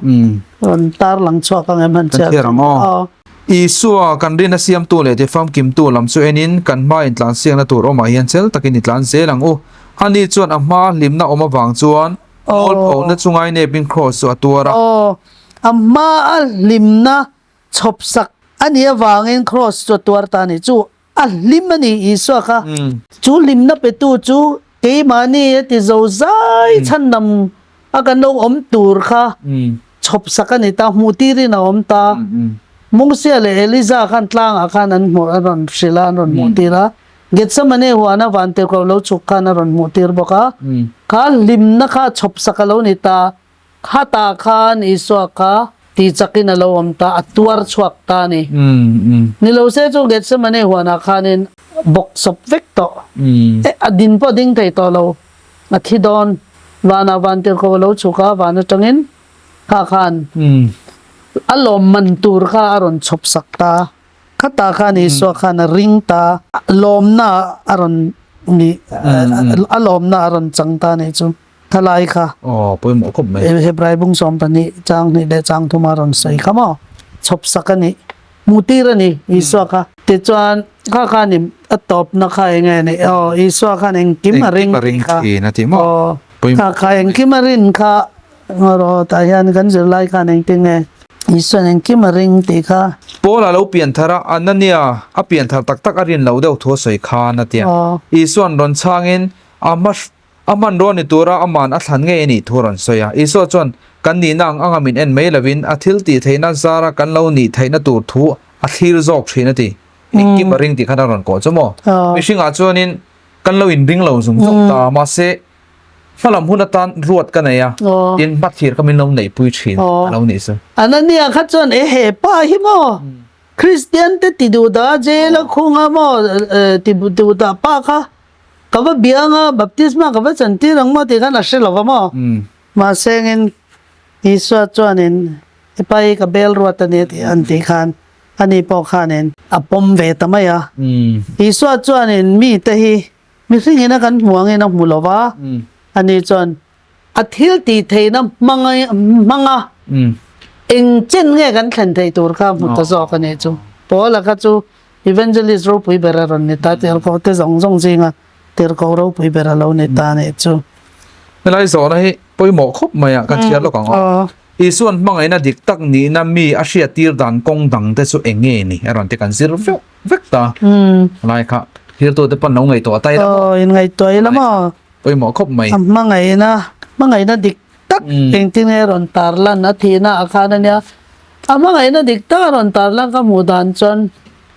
Rawn tar lang chhuak ang em han chhiar ang aw. Isua kan rin a siamtu leh tifamkimtu lam chu enin kan hma intlansiakna tur awmah hian chel takin i tlan zel ang u. Ani chuan a hma hlimna awm avang chuan mualphona chu ngainepin kraws chu a tuar a. Aw, a hma a hlimna chhawpsak a nih avangin kraws chu a tuar ta a ni. Chu a hlim a ni Isua kha. Chu hlimna petu chu keimahni a ti zo zai chhandam a kan lo awm tur kha chhawpsak a ni ta, hmuh tirin a awm ta. Mungsia leh Eliza khan tlangah khan an hmuh a rawn hrilh a, an rawn hmuh tir a. Gethsemane huana vantirhkoh lo chhuk khan a rawn hmuh tir bawk a. Kha hlimna kha chhawpsak a lo ni ta. Khatah khan Isua kha ti chakin a lo awm ta, a tuar chhuak ta a ni. Ni lo se chu Gethsemane huanah khanin bawk sawp vek tawh. A din pawh ding thei tawh lo, a thi dawn. Vanah vantirhkoh a lo chhuk a, van atangin kha khan a lawmman tur kha a rawn chhawp sak ta. Khatah khan Isua khan a ring ta, lawmna a rawn ni, a lawmna a rawn chang ta a nih chu. Thalai kha. Aw, pawimawh khawp mai. Hebrai bung 12 chang hnih leh chang thuma rawn sawi kha maw? Chhawp sak a nih. Hmuhtir a ni Isua kha. Tichuan kha khan i a tawpna kha eng nge ni? Aw, Isua khan engkim a ring tih kha. Engkim a ring thin a ti maw? Aw, kha kha engkim a rin kha rawh tah hian kan zirlai khan engtin nge Isua'n engkim a ring tih kha. Paul a lo pianthar a, Anania a pianthar tak tak a rin loh deuh thu a sawi khan a ti a. Isua'n rawn chhangin a hma a hmanrua ni tura ama'n a thlan ngei a nih thu a rawn sawi a. Isua chuan kan nihna ang anga min en mai lovin a thil tih theihna zara kan lo nih theihna tur thu a thlir zawk thin a ti. Engkim a ring tih khan a rawn kawh chu maw? Mihringah chuanin kan lo inring lo zung zung ta, mahse hmalam hun atan ruat ka nei a, tin hmathlir kha min lo neihpui thin a lo nih chu. Anania kha chuan e he pa hi maw Kristian te ti duh dah jail a khung a maw ti duh dah pa kha ka va biang a baptisma ka va chantir ang maw tih khan a hre lo va maw mahse engin Isua chuanin i pa hi ka bel ruat a ni tih an tih khan ani pawh khanin a pawm ve ta mai a. Isua chuanin mite hi mihringin a kan hmu angin a hmu lo va, ani chuan a thil tih theihna hmanga eng chen nge kan thlen theih tur kha a hmu ta zawk a nih chu. Paula kha chu evangelist ropui ber a rawn ni ta, tirhkoh te zawng zawng zinga tirhkoh ropui ber a lo ni ta a nih chu. Helai zawhna hi pawimawh khawp mai a, kan chhiar lawk ang aw. Isua'n hmangaihna dik tak nihna mi a hriattir dan kawng dang te chu eng nge ni? A rawn ti kan zir vek vek ta. Lai kha thirtute pawn lo ngaihtuah ta ila maw? Aw, inngaihtuah ila maw? Pawimawh khawp mai. A hmangaihna, hmangaihna dik tak engtin nge rawn tarlan a thihna ah khan a nia. A hmangaihna dik tak a rawn tarlan ka hmuh dan chuan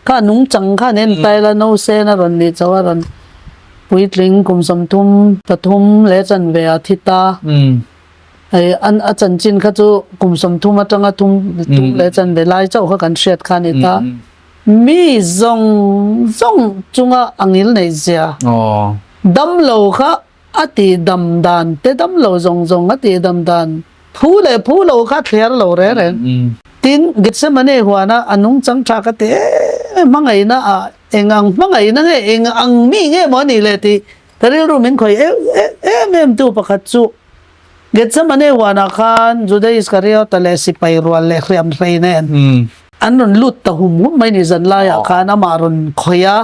kha nungchang khan en ta ila Nosen a rawn nih chauh a rawn puitling kum 33 leh chanve ah thi ta. Hei an a chanchin kha chu kum 30 atanga thum tum leh chanve lai chauh kha kan hriat kha a ni ta. Mi zawng zawng chunga a ngil neih zia damlo kha a tih dam dan te damlo zawng zawng a tih dam dan phu leh phu lo kha thliar lo reng reng. Tin Gethsemane huana a nungchang tha ka ti em em hmangaihna ah eng ang hmangaihna nge eng ang mi nge maw a nih le tih Ka rilru min khawih em em tu pakhat chu Gethsemane huanah khan Juda Iskariota leh sipai rual leh hriam hrei nen an rawn lut ta hum hum mai ni zan laiah khan amah rawn khawih a,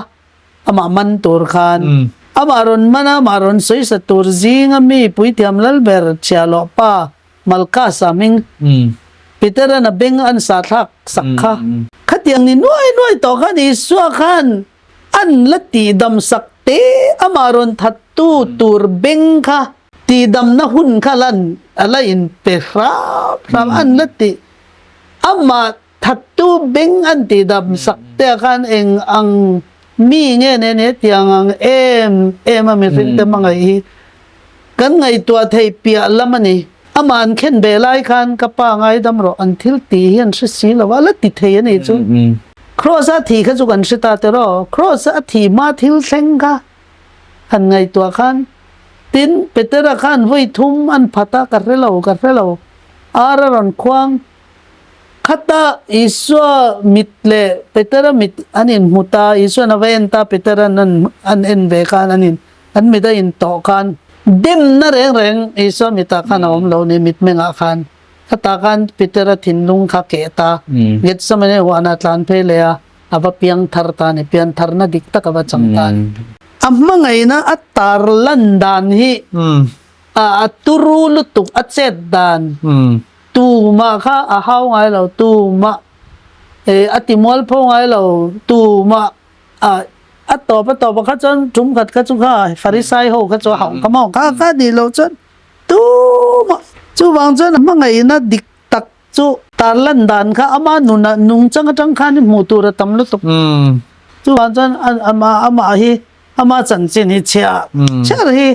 amah man tur khan amah rawn man a, amah rawn sawisa tur zinga mi puithiam lalber chhiahhlawh pa Malkasa hming Peteran a beng an sahthlak sak kha khatiang ni nuai nuai tawh khan Isua khan An la tihdam sak te amah rawn thattu tur beng kha tihdamna hun kha lan a la inpe hrap hrap an la ti amah thattu beng an tihdam sak te ah khan eng ang mi nge nen hetiang ang em em a mihring te hmangaih hi kan ngaihtuah theih piah lam a ni. Amah an khen ve lai khan ka pa ngaidam rawh an thil tih hi an hre si lo a, la ti thei a nih chu. Kraws a thih kha chu kan hre ta tiraw, kraws a thih hma thil thleng kha han ngaihtuah khan tin Petera khan vawi thum an phat a, ka hre lo, ka hre lo, ar a rawn khuang khata Isua mit leh Petera mit an inhmu ta, Isua'n a va en ta, Petera'n an en ve khan an in An mit a intawh khan demna reng reng Isua mitah khan a awm lo ni, mitmengah khan. Khatah khan Petera thinlung kha keh ta. Gethsemane huanah tlan phei leh a, a va piang thar ta a ni, pian tharna dik tak a va chang ta a ni. A hmangaihna a tar lan dan hi a turu lutuk, a chet dan tumah kha a hau ngai lo, tumah a ti mualpho ngai lo, tumah A a tawp a tawp a kha chuan tum khat kha chu kha Farisai ho kha chu a hauh kha maw kha kha nih loh chuan tumah chuvang chuan a hmangaihna dik tak chu tarlan dan kha ama nunah nungchang atang khan hmuh tur a tam lutuk chuvang chuan amah amah hi ama chanchin hi chhiah chhiar hi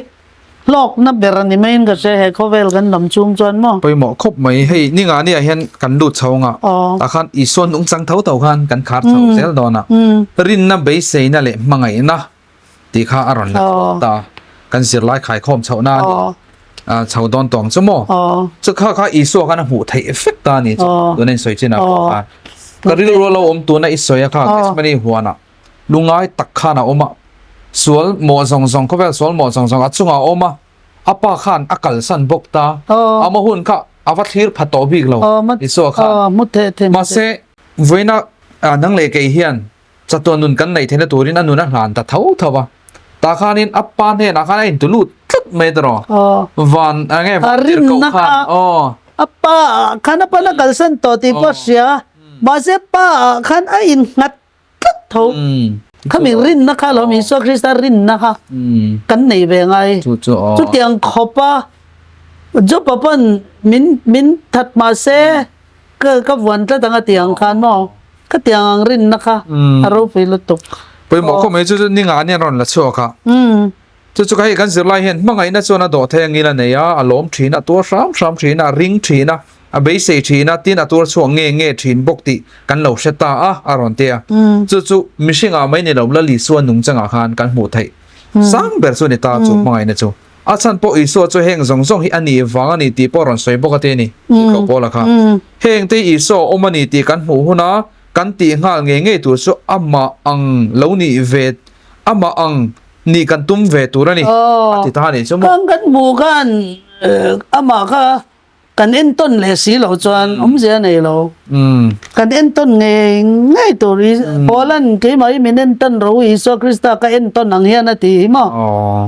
Hlawkna ber a ni maiin ka hria he khawvel kan lam chung chuan maw? Pawimawh khawp mai. Hei ninga nia hian kan lut chho anga tah khan Isua nungchang tho tho khan kan khar chho zel dawn a. Rinna beiseina leh hmangaihna tih kha a rawn la chhuak ta. Kan zirlai khaikhawm chhohna a ni chho dawn tawng chu maw? Chu kha kha Isua khan a hmuh theih vek ta a ni chu tuna in sawi chin ah pawh khan. Ka rilru a lo awm tuna i sawi a kha Gethsemane huanah Lungai tak khan a awm a, sual mawh zawng zawng, khawvel sual mawh zawng zawng a chungah a awm a, a pa khan a kalsan bawk ta. Ama hun kha a va thlir pha tawh bik lo, Isua khan. Mahse, vawiina nang leh kei hian chatuan nun kan neih theihna turin a nun a hlan ta tho tho a. Tah khanin a pa hnenah khan a intu lut tlat mai tawh. Van, enge, van tirhkoh khan, aw. A pa khan a pan a kalsan tawh tih pawh a hria. Mahse Pa ah khan a innghat tlat tho. Khami rinna kha lawm Isua Krista rinna kha kan nei ve ngai. Chutiang khawpa Job-a pawn min min that mahse ka ka vuan tlat ang a tih ang khan maw khatiang ang rinna kha a ropui lutuk. Pawimawh khawp mai chu chu ninga ania rawn la chhuak a. Chu chu ka hei kan zirlai hian hmangaihna chuan a dawh thei angin a nei a, a lawm thin a, a tuar hram hram thin a, a ring thin a, a beisei thin a, tin a tuar chhuak nge nge thin bawk tih kan lo hre ta a, a rawn ti a. Chu chu mihringah mai ni lo Lal Isua nungchangah khan kan hmuh theih sang ber chu a ni ta chu hmangaihna chu. A chhan pawh Isua chu heng zawng zawng hi a nih vang a ni tih pawh a rawn sawi bawk a ti a ni, tih Thlawh Pawla kha. Heng te Isua a awm a ni tih kan hmuh huna kan tih nghal ngei ngei tur chu amah ang lo nih ve amah ang nih kan tum ve tur a ni, a ti ta a nih chu maw? Khang kan hmuh khan amah kha kan entawn leh si loh chuan awmzia a nei lo. Kan entawn ngei ngei tur i Paula'n keimah hi min entawn ro Isua Krista ka entawn ang hian a ti hi maw?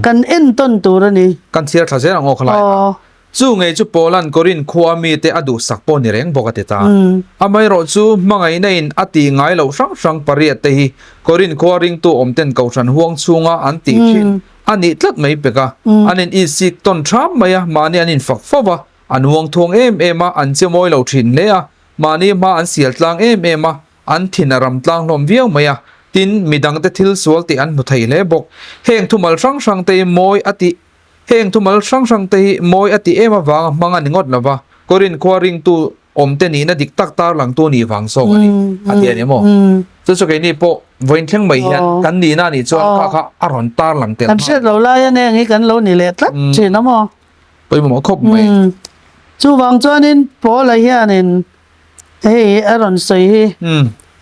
Kan entawn tur a ni. Kan chhiar tha zel ang aw khalai a. Chu ngei chu Paula'n Korinth khua mite a duhsak pawh ni reng bawk a ti ta. Amaherawh chu hmangaihna in a tih ngai loh hrang hrang pariat te hi Korinth khua ringtu awm ten kohhran huang chhunga an tih thin a nih tlat mai pek a. An in isik tawn ṭham mai a, mahni an infak fo va, an huang thuang em em a, an che mawi lo thin hle a, mahni hma an sial tlang em em a, an thin a ram tlang hlawm viau mai a, tin midangte thil sual tih an hmu thei hle bawk. Heng thumal hrang hrang te hi mawi a tih Heng thumal hrang hrang te hi mawi a tih em avanga hmang a ni ngawt lo va, Korinth khua ringtu awmte nihna dik tak tarlangtu nih vang zawk a ni, a ti a ni maw? Chu chu keini pawh vawiin thleng mai hian kan nihna a nih chuan kha kha a rawn tarlang tel Kan hriat lo lai a neng hi kan lo ni leh tlat thin a maw? Pawimawh khawp mai. Chuvang chuanin Paula hianin Hei a rawn sawi hi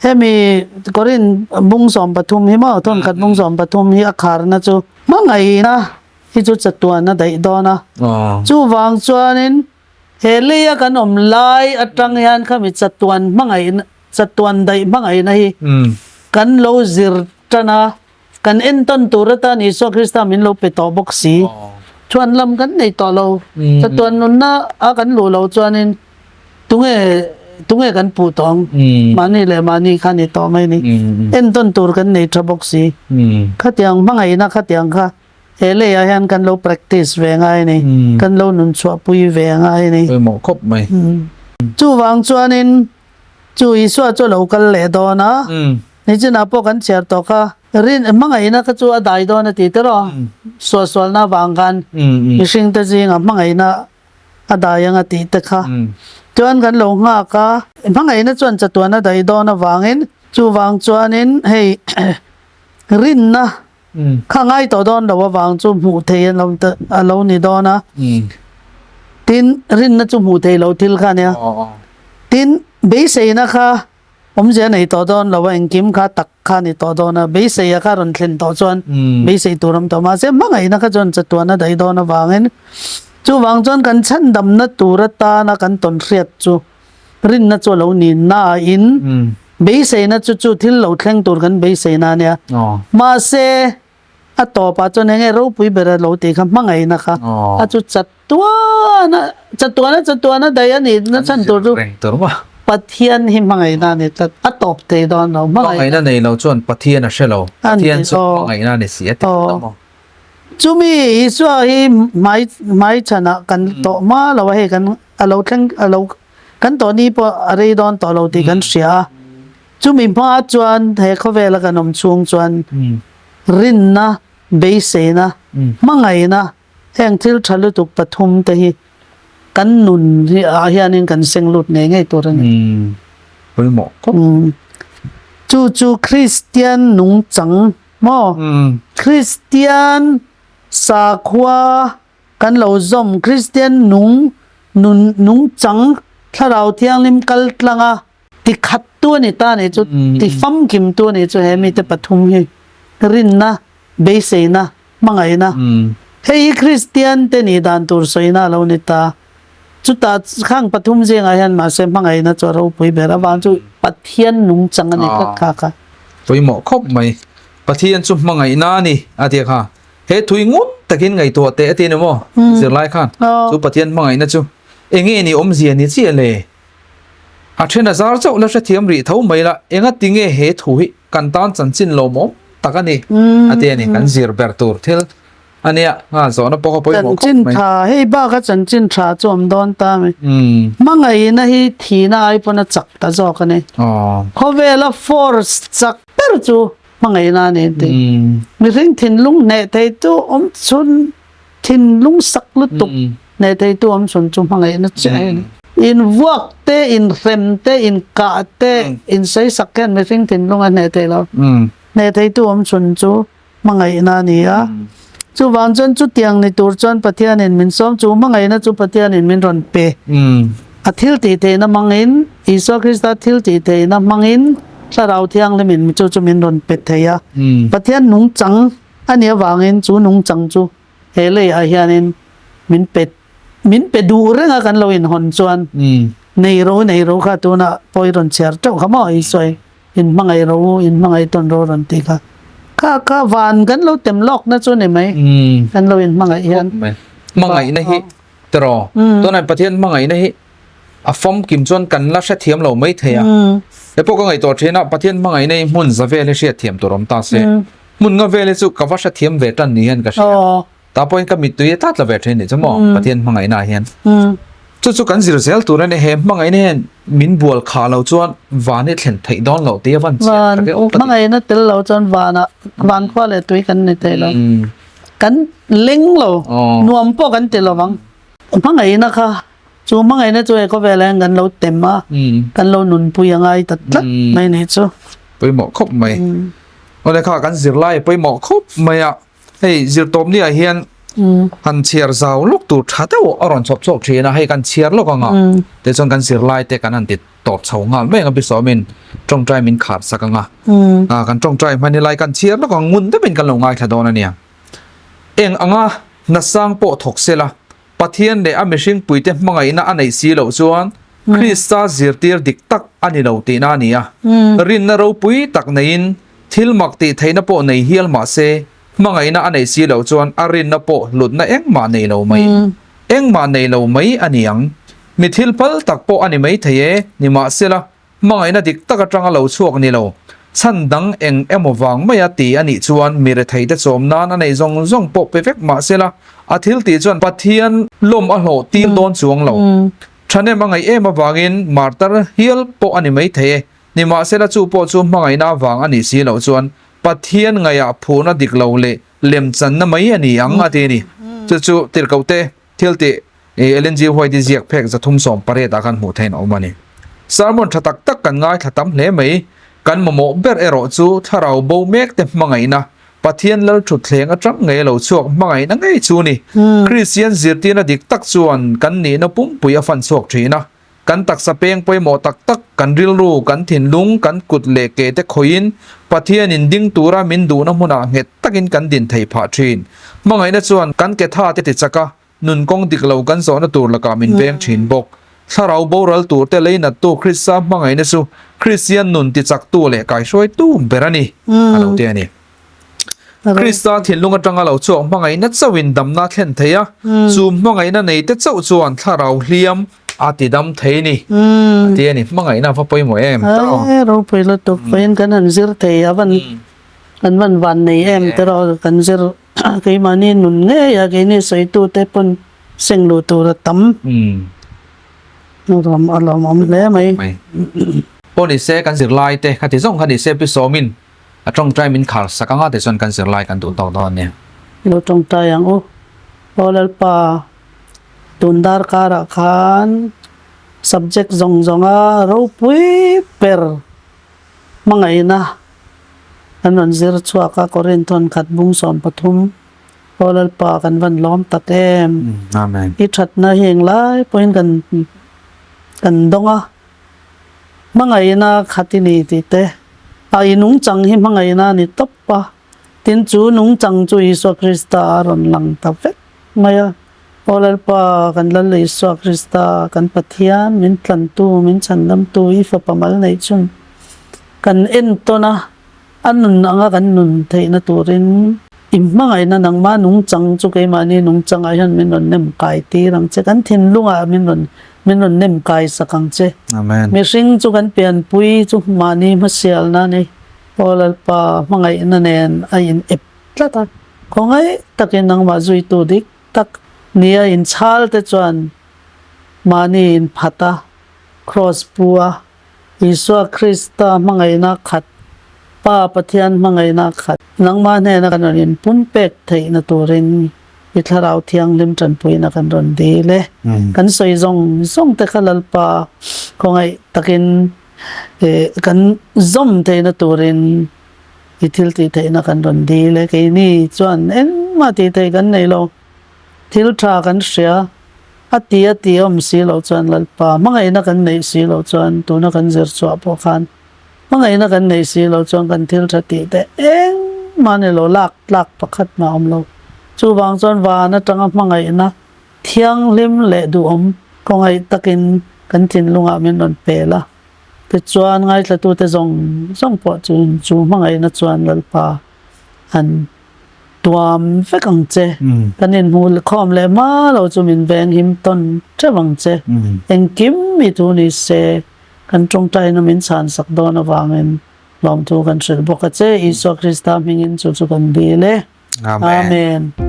hemi Korin bung 13 hi maw thawnkhat bung 13 hi a kharna chu hmangaihna hi chu chatuan a daih dawn a. Chuvang chuanin he leia kan awm lai atang hian khami chatuan hmangaihna chatuan daih hmangaihna hi kan lo zir tan a, kan entawn tur atan Isua Krista min lo pe tawh bawk si. Chuan lam kan nei tawh lo. Chatuan nunna a kan luh loh chuanin Tunge tunge kan puh tawh ang? Mahni leh mahni kha ni tawh mai ni. Entawn tur kan nei tha bawk si. Khatiang hmangaihna khatiang kha he leiah hian kan lo practice ve ngai a ni. Kan lo nun chhuahpui ve ngai a ni. Pawimawh khawp mai. Chuvang chuanin chu Isua chu a lo kal leh dawn a. Nichinah pawh kan chhiar tawh kha. Rin hmangaihna kha chu a dai dawn a ti tiraw? Suahsualna avang khan mihringte zingah hmangaihna a dai ang a tih te kha chuan kan lo nghak a. Hmangaihna chuan chatuan a daih dawn avangin chuvang chuanin hei rinna kha ngai tawh dawn lo avang chu hmuh thei a lo ni dawn a. Tin, rinna chu hmuh thei lo thil kha a nia. Tin, beiseina kha Awmzia nei tawh dawn lo a, engkim kha tak kha ni tawh dawn a, beiseia kha rawn thlen tawh chuan beisei tur awm tawh mahse hmangaihna kha chuan chatuan a daih dawn avangin chuvang chuan kan chhandamna tur atana kan tawn hriat chu rinna chu a lo ni nain beiseina chu chu thil lo thleng tur kan beiseina a nia mahse A tawpah chuan enge ropui ber a lo tih kha hmangaihna kha a chu chatuana chatuana chatuana daih a nih na chhan tur chu Pathian hi hmangaihna a ni tlat a tawp thei dawn lo hmangaihna nei lo chuan Pathian a hre lo Pathian chu hmangaihna a ni si a ti ta maw chumi Isua hi hmai hmai chhanah kan tawh hma lo a hei kan a lo thleng a lo kan tawh ni pawh a rei dawn tawh lo tih kan hria a chumi hma chuan he khawvela kan awm chhung chuan Rinna, beiseina, hmangaihna heng thil tha lutuk pathum te hi kan nun hi ah hianin kan seng lut ngei ngei tur a ni. Pawimawh khawp. Chu chu Kristian nungchang maw? Kristian sakhua Kan lo zawm Kristian nung nun nungchang Thlarau Thianghlim kal tlanga ti khat tu a ni ta ni chu ti famkim tu a ni chu he mite pathum hi rinna, beiseina, hmangaihna. Hei hi Kristian te nih dan tur sawina a lo ni ta. Chutah khang pathum zingah hian mahse hmangaihna chu a ropui ber avang chu Pathian nungchang a ni tlat kha kha. Pawimawh khawp mai. Pathian chu hmangaihna a ni a ti kha. He thui ngun takin ngaihtuah teh a ti a ni maw? Zirlai khan chu Pathian hmangaihna chu enge ni awmzia ni chiah le? A then a zar chauh la hrethiam rih tho mai la, enga tinge he thu hi kan tan chanchin lawmawm tak a ni a ti a ni, kan zir ber tur thil a nia, nga zawhna pawh kha pawimawh khawp Chanchin mai. tha, hei baka chanchin tha chu awm dawn ta mai. Hmangaihna hi thihna ai pawn a chak ta zawk a ni. Khawvela force chak ber chu hmangaihna a ni an ti. Mihring thinlung hneh theitu awm chhun Thinlung sak lutuk hneh theitu awm chhun chu hmangaihna chiah hi a ni. Invuak te, inhrem te, inkah te, inseisak hian mihring thinlung a hneh thei lo. Hneh theitu awm chhun chu hmangaihna a ni a. Chuvang chuan chutiang ni tur chuan Pathianin min sawm chu hmangaihna chu Pathianin min rawn pe. A thil tih theihna hmangin, Isua Krista thil tih theihna hmangin Thlarau Thianghlimin chu chu min rawn pe thei a. Pathian nungchang A nih avangin chu nungchang chu he leiah hianin min pe min pe duh reng a kan lo inhawn chuan nei ro nei ro kha tunah pawh i rawn chhiar teuh kha maw i sawi in hmangaih ro u in hmangaih tawn ro rawn tih kha kha kha van kan lo tem lawkna chu ni mai kan lo in hmangaih hian hmangaihna hi tiraw tunah Pathian hmangaihna hi A famkim chuan kan la hrethiam lo mai thei a. He pawh ka ngaihtuah thin a, Pathian hmangaihna hi hmun za vel hi hriatthiam tur awm ta se. Hmun nga vel hi chu ka va hrethiam ve tan ni hian ka hria. Tah pawhin ka mittui a tlat la ve thin nih chu maw Pathian hmangaihna ah hian. Chu chu kan zir zel tur a ni, he hmangaihna hian min bual khah lo chuan van hi thlen theih dawn loh tih a van chiang tak e aw ka ti. Hmangaihna tel lo chuan vanah van khua leh tui kan ni thei lo. Kan leng lo, nuam pawh kan ti lo vang. Hmangaihna kha Chu hmangaihna chu he khawvelah hian kan lo tem a, kan lo nunpui a ngai ta tlat mai nih chu. Pawimawh khawp mai. Awle kha kan zirlai pawimawh khawp mai a, hei zirtawpni ah hian han chhiar zau lawk tur tha deuh a rawn chhawp chhuak thin a, hei kan chhiar lawk ang a, tichuan kan zirlai te kan han ti tawp chho nghal mai ang a, Bisawmin tawngtai min khar sak ang a, kan tawngtai hman hi lai kan chhiar lawk ang ngun deuhin kan lo ngaithla dawn a nia. Eng anga hnasang pawh thawk sela Pathian leh a mihringpuite hmangaihna a neih si loh chuan Krista zirtir dik tak a ni lo tihna a ni a. Rinna ropui tak neiin thil mak tih theihna pawh nei hial mah se, hmangaihna a neih si loh chuan a rinna pawh hlutna engmah nei lo mai engmah nei lo mai a ni ang. Mi thil phal tak pawh a ni mai thei e, nimahsela, Hmangaihna dik tak atanga lo chhuak ni lo, chhan dang eng emaw vang maia ti a nih chuan mi retheite chawm nan a neih zawng zawng pawh pe vek mah sela, a thil tih chuan Pathian lawm a hlawh tir dawn chuang lo. Thahnem a ngaih em avangin martar hial pawh a ni mai thei e. Nimahsela chu pawh chu hmangaihna avang a nih si loh chuan Pathian ngaihah phurna dik lo leh lemchanna mai a ni ang a ti a ni. Chu chu tirhkohte thil tih Ellen G. White-i ziak phek 318 ah khan hmuh theih a awm a ni. Sermon tha tak tak kan ngaithla tam hle mai. Kan mamawh ber erawh chu thlarau bo mek te hmangaihna, Pathian lal thutthleng atang ngei a lo chhuak hmangaihna ngei chu ni. Kristian zirtirna dik tak chuan kan nihna pumpui a fan chhuak thin a. Kan taksa peng pawimawh tak tak, kan rilru, kan thinlung, kan kut leh ke te khawihin Pathianin ding tura min duhna hmunah nghet takin kan din thei phah thin. Hmangaihna chuan kan ke tha te tichak a, nun kawng dik lo kan zawhna tur lakah min veng thin bawk. Thlarau boral tur te leinattu Krista hmangaihna chu Kristian nun tichaktu leh kaihruaitu ber a ni, a lo ti a ni. Krista thinlung atanga lo chhuak hmangaihna chauhin damna a thlen thei a, chu hmangaihna neite chauh chuan thlarau hliam a ti dam thei ni, a ti a ni. Hmangaihna a va pawimawh em? Ae, ropui lutuk vawiin kan han zir thei a van kan van van nei em tiraw kan zir keimahni nun ngei a keini sawitute pawn seng luh tur a tam a lawmawm hle mai. Pawh ni se kan zirlai te kha ti zawng kha ni se pi sawmin A tawngtai min khar sak anga tichuan kan zirlai kan duh tawk dawn nia. Lo tawngtai ang u. Aw Lalpa, tun darkarah khan subject zawng zawnga ropui ber hmangaihna an rawn zir chhuak a, Korinthon khat bung 13. Aw Lalpa, kan van lawm tak em. Amen. I thatna hi englai pawhin kan kan dawng a. Hmangaihna khat i ni tih te, a i nungchang hi hmangaihna a ni tawp a, tin chu nungchang chu Isua Krista a rawn lang ta vek mai a. Aw Lalpa, kan Lal Isua Krista, kan Pathian, min tlantu, min chhandamtu, i Fapa mal neih chun kan entawn a, a nun anga kan nun theihna turin i hmangaihna nangmah nungchang chu keimahni nungchangah hian min rawn nem kai tir ang che, kan thinlungah min rawn. min rawn nem kai sak ang che. Amen. Mihring chu kan pianpui chu mahni hmasialna a ni. Aw Lalpa, hmangaihna nen a in ep tlat a, khawngaih takin nangmah zuitu dik tak nia inchhal te chuan mahni inphat a, Kraws pu a, Isua Krista hmangaihna khat, Pa Pathian hmangaihna khat, nangmah hnena kan rawn inpumpek theihna turin i Thlarau Thianghlim tanpuina kan rawn dil e. Kan sawi zawng zawng te kha Lalpa khawngaih takin kan zawm theihna turin i thil tih theihna kan rawn dil e. Keini chuan engmah tih theih kan nei lo. Thil tha kan hria, a ti a ti awm si loh chuan Lalpa, hmangaihna kan neih si loh chuan tuna kan zir chhuah pawh khan hmangaihna kan neih si loh chuan kan thil tha tih te engmah ni lo, lak tlak pakhat mah awm lo. Chuvang chuan van atanga hmangaihna thianghlim leh duhawm khawngaih takin kan thinlungah min rawn pel a, tichuan ngaithlatute zawng zawng pawh chu chu hmangaihna chuan Lalpa an Tuam vek ang che. Kan inhmu khawm leh hma lo chu min veng him tawn teuh ang che. Engkim mi thu ni se, kan tawngtaina min chhan sak dawn avangin lawmthu kan hrilh bawk a che. Isua Krista hmingin chu chu kan dil e. Amen. Amen.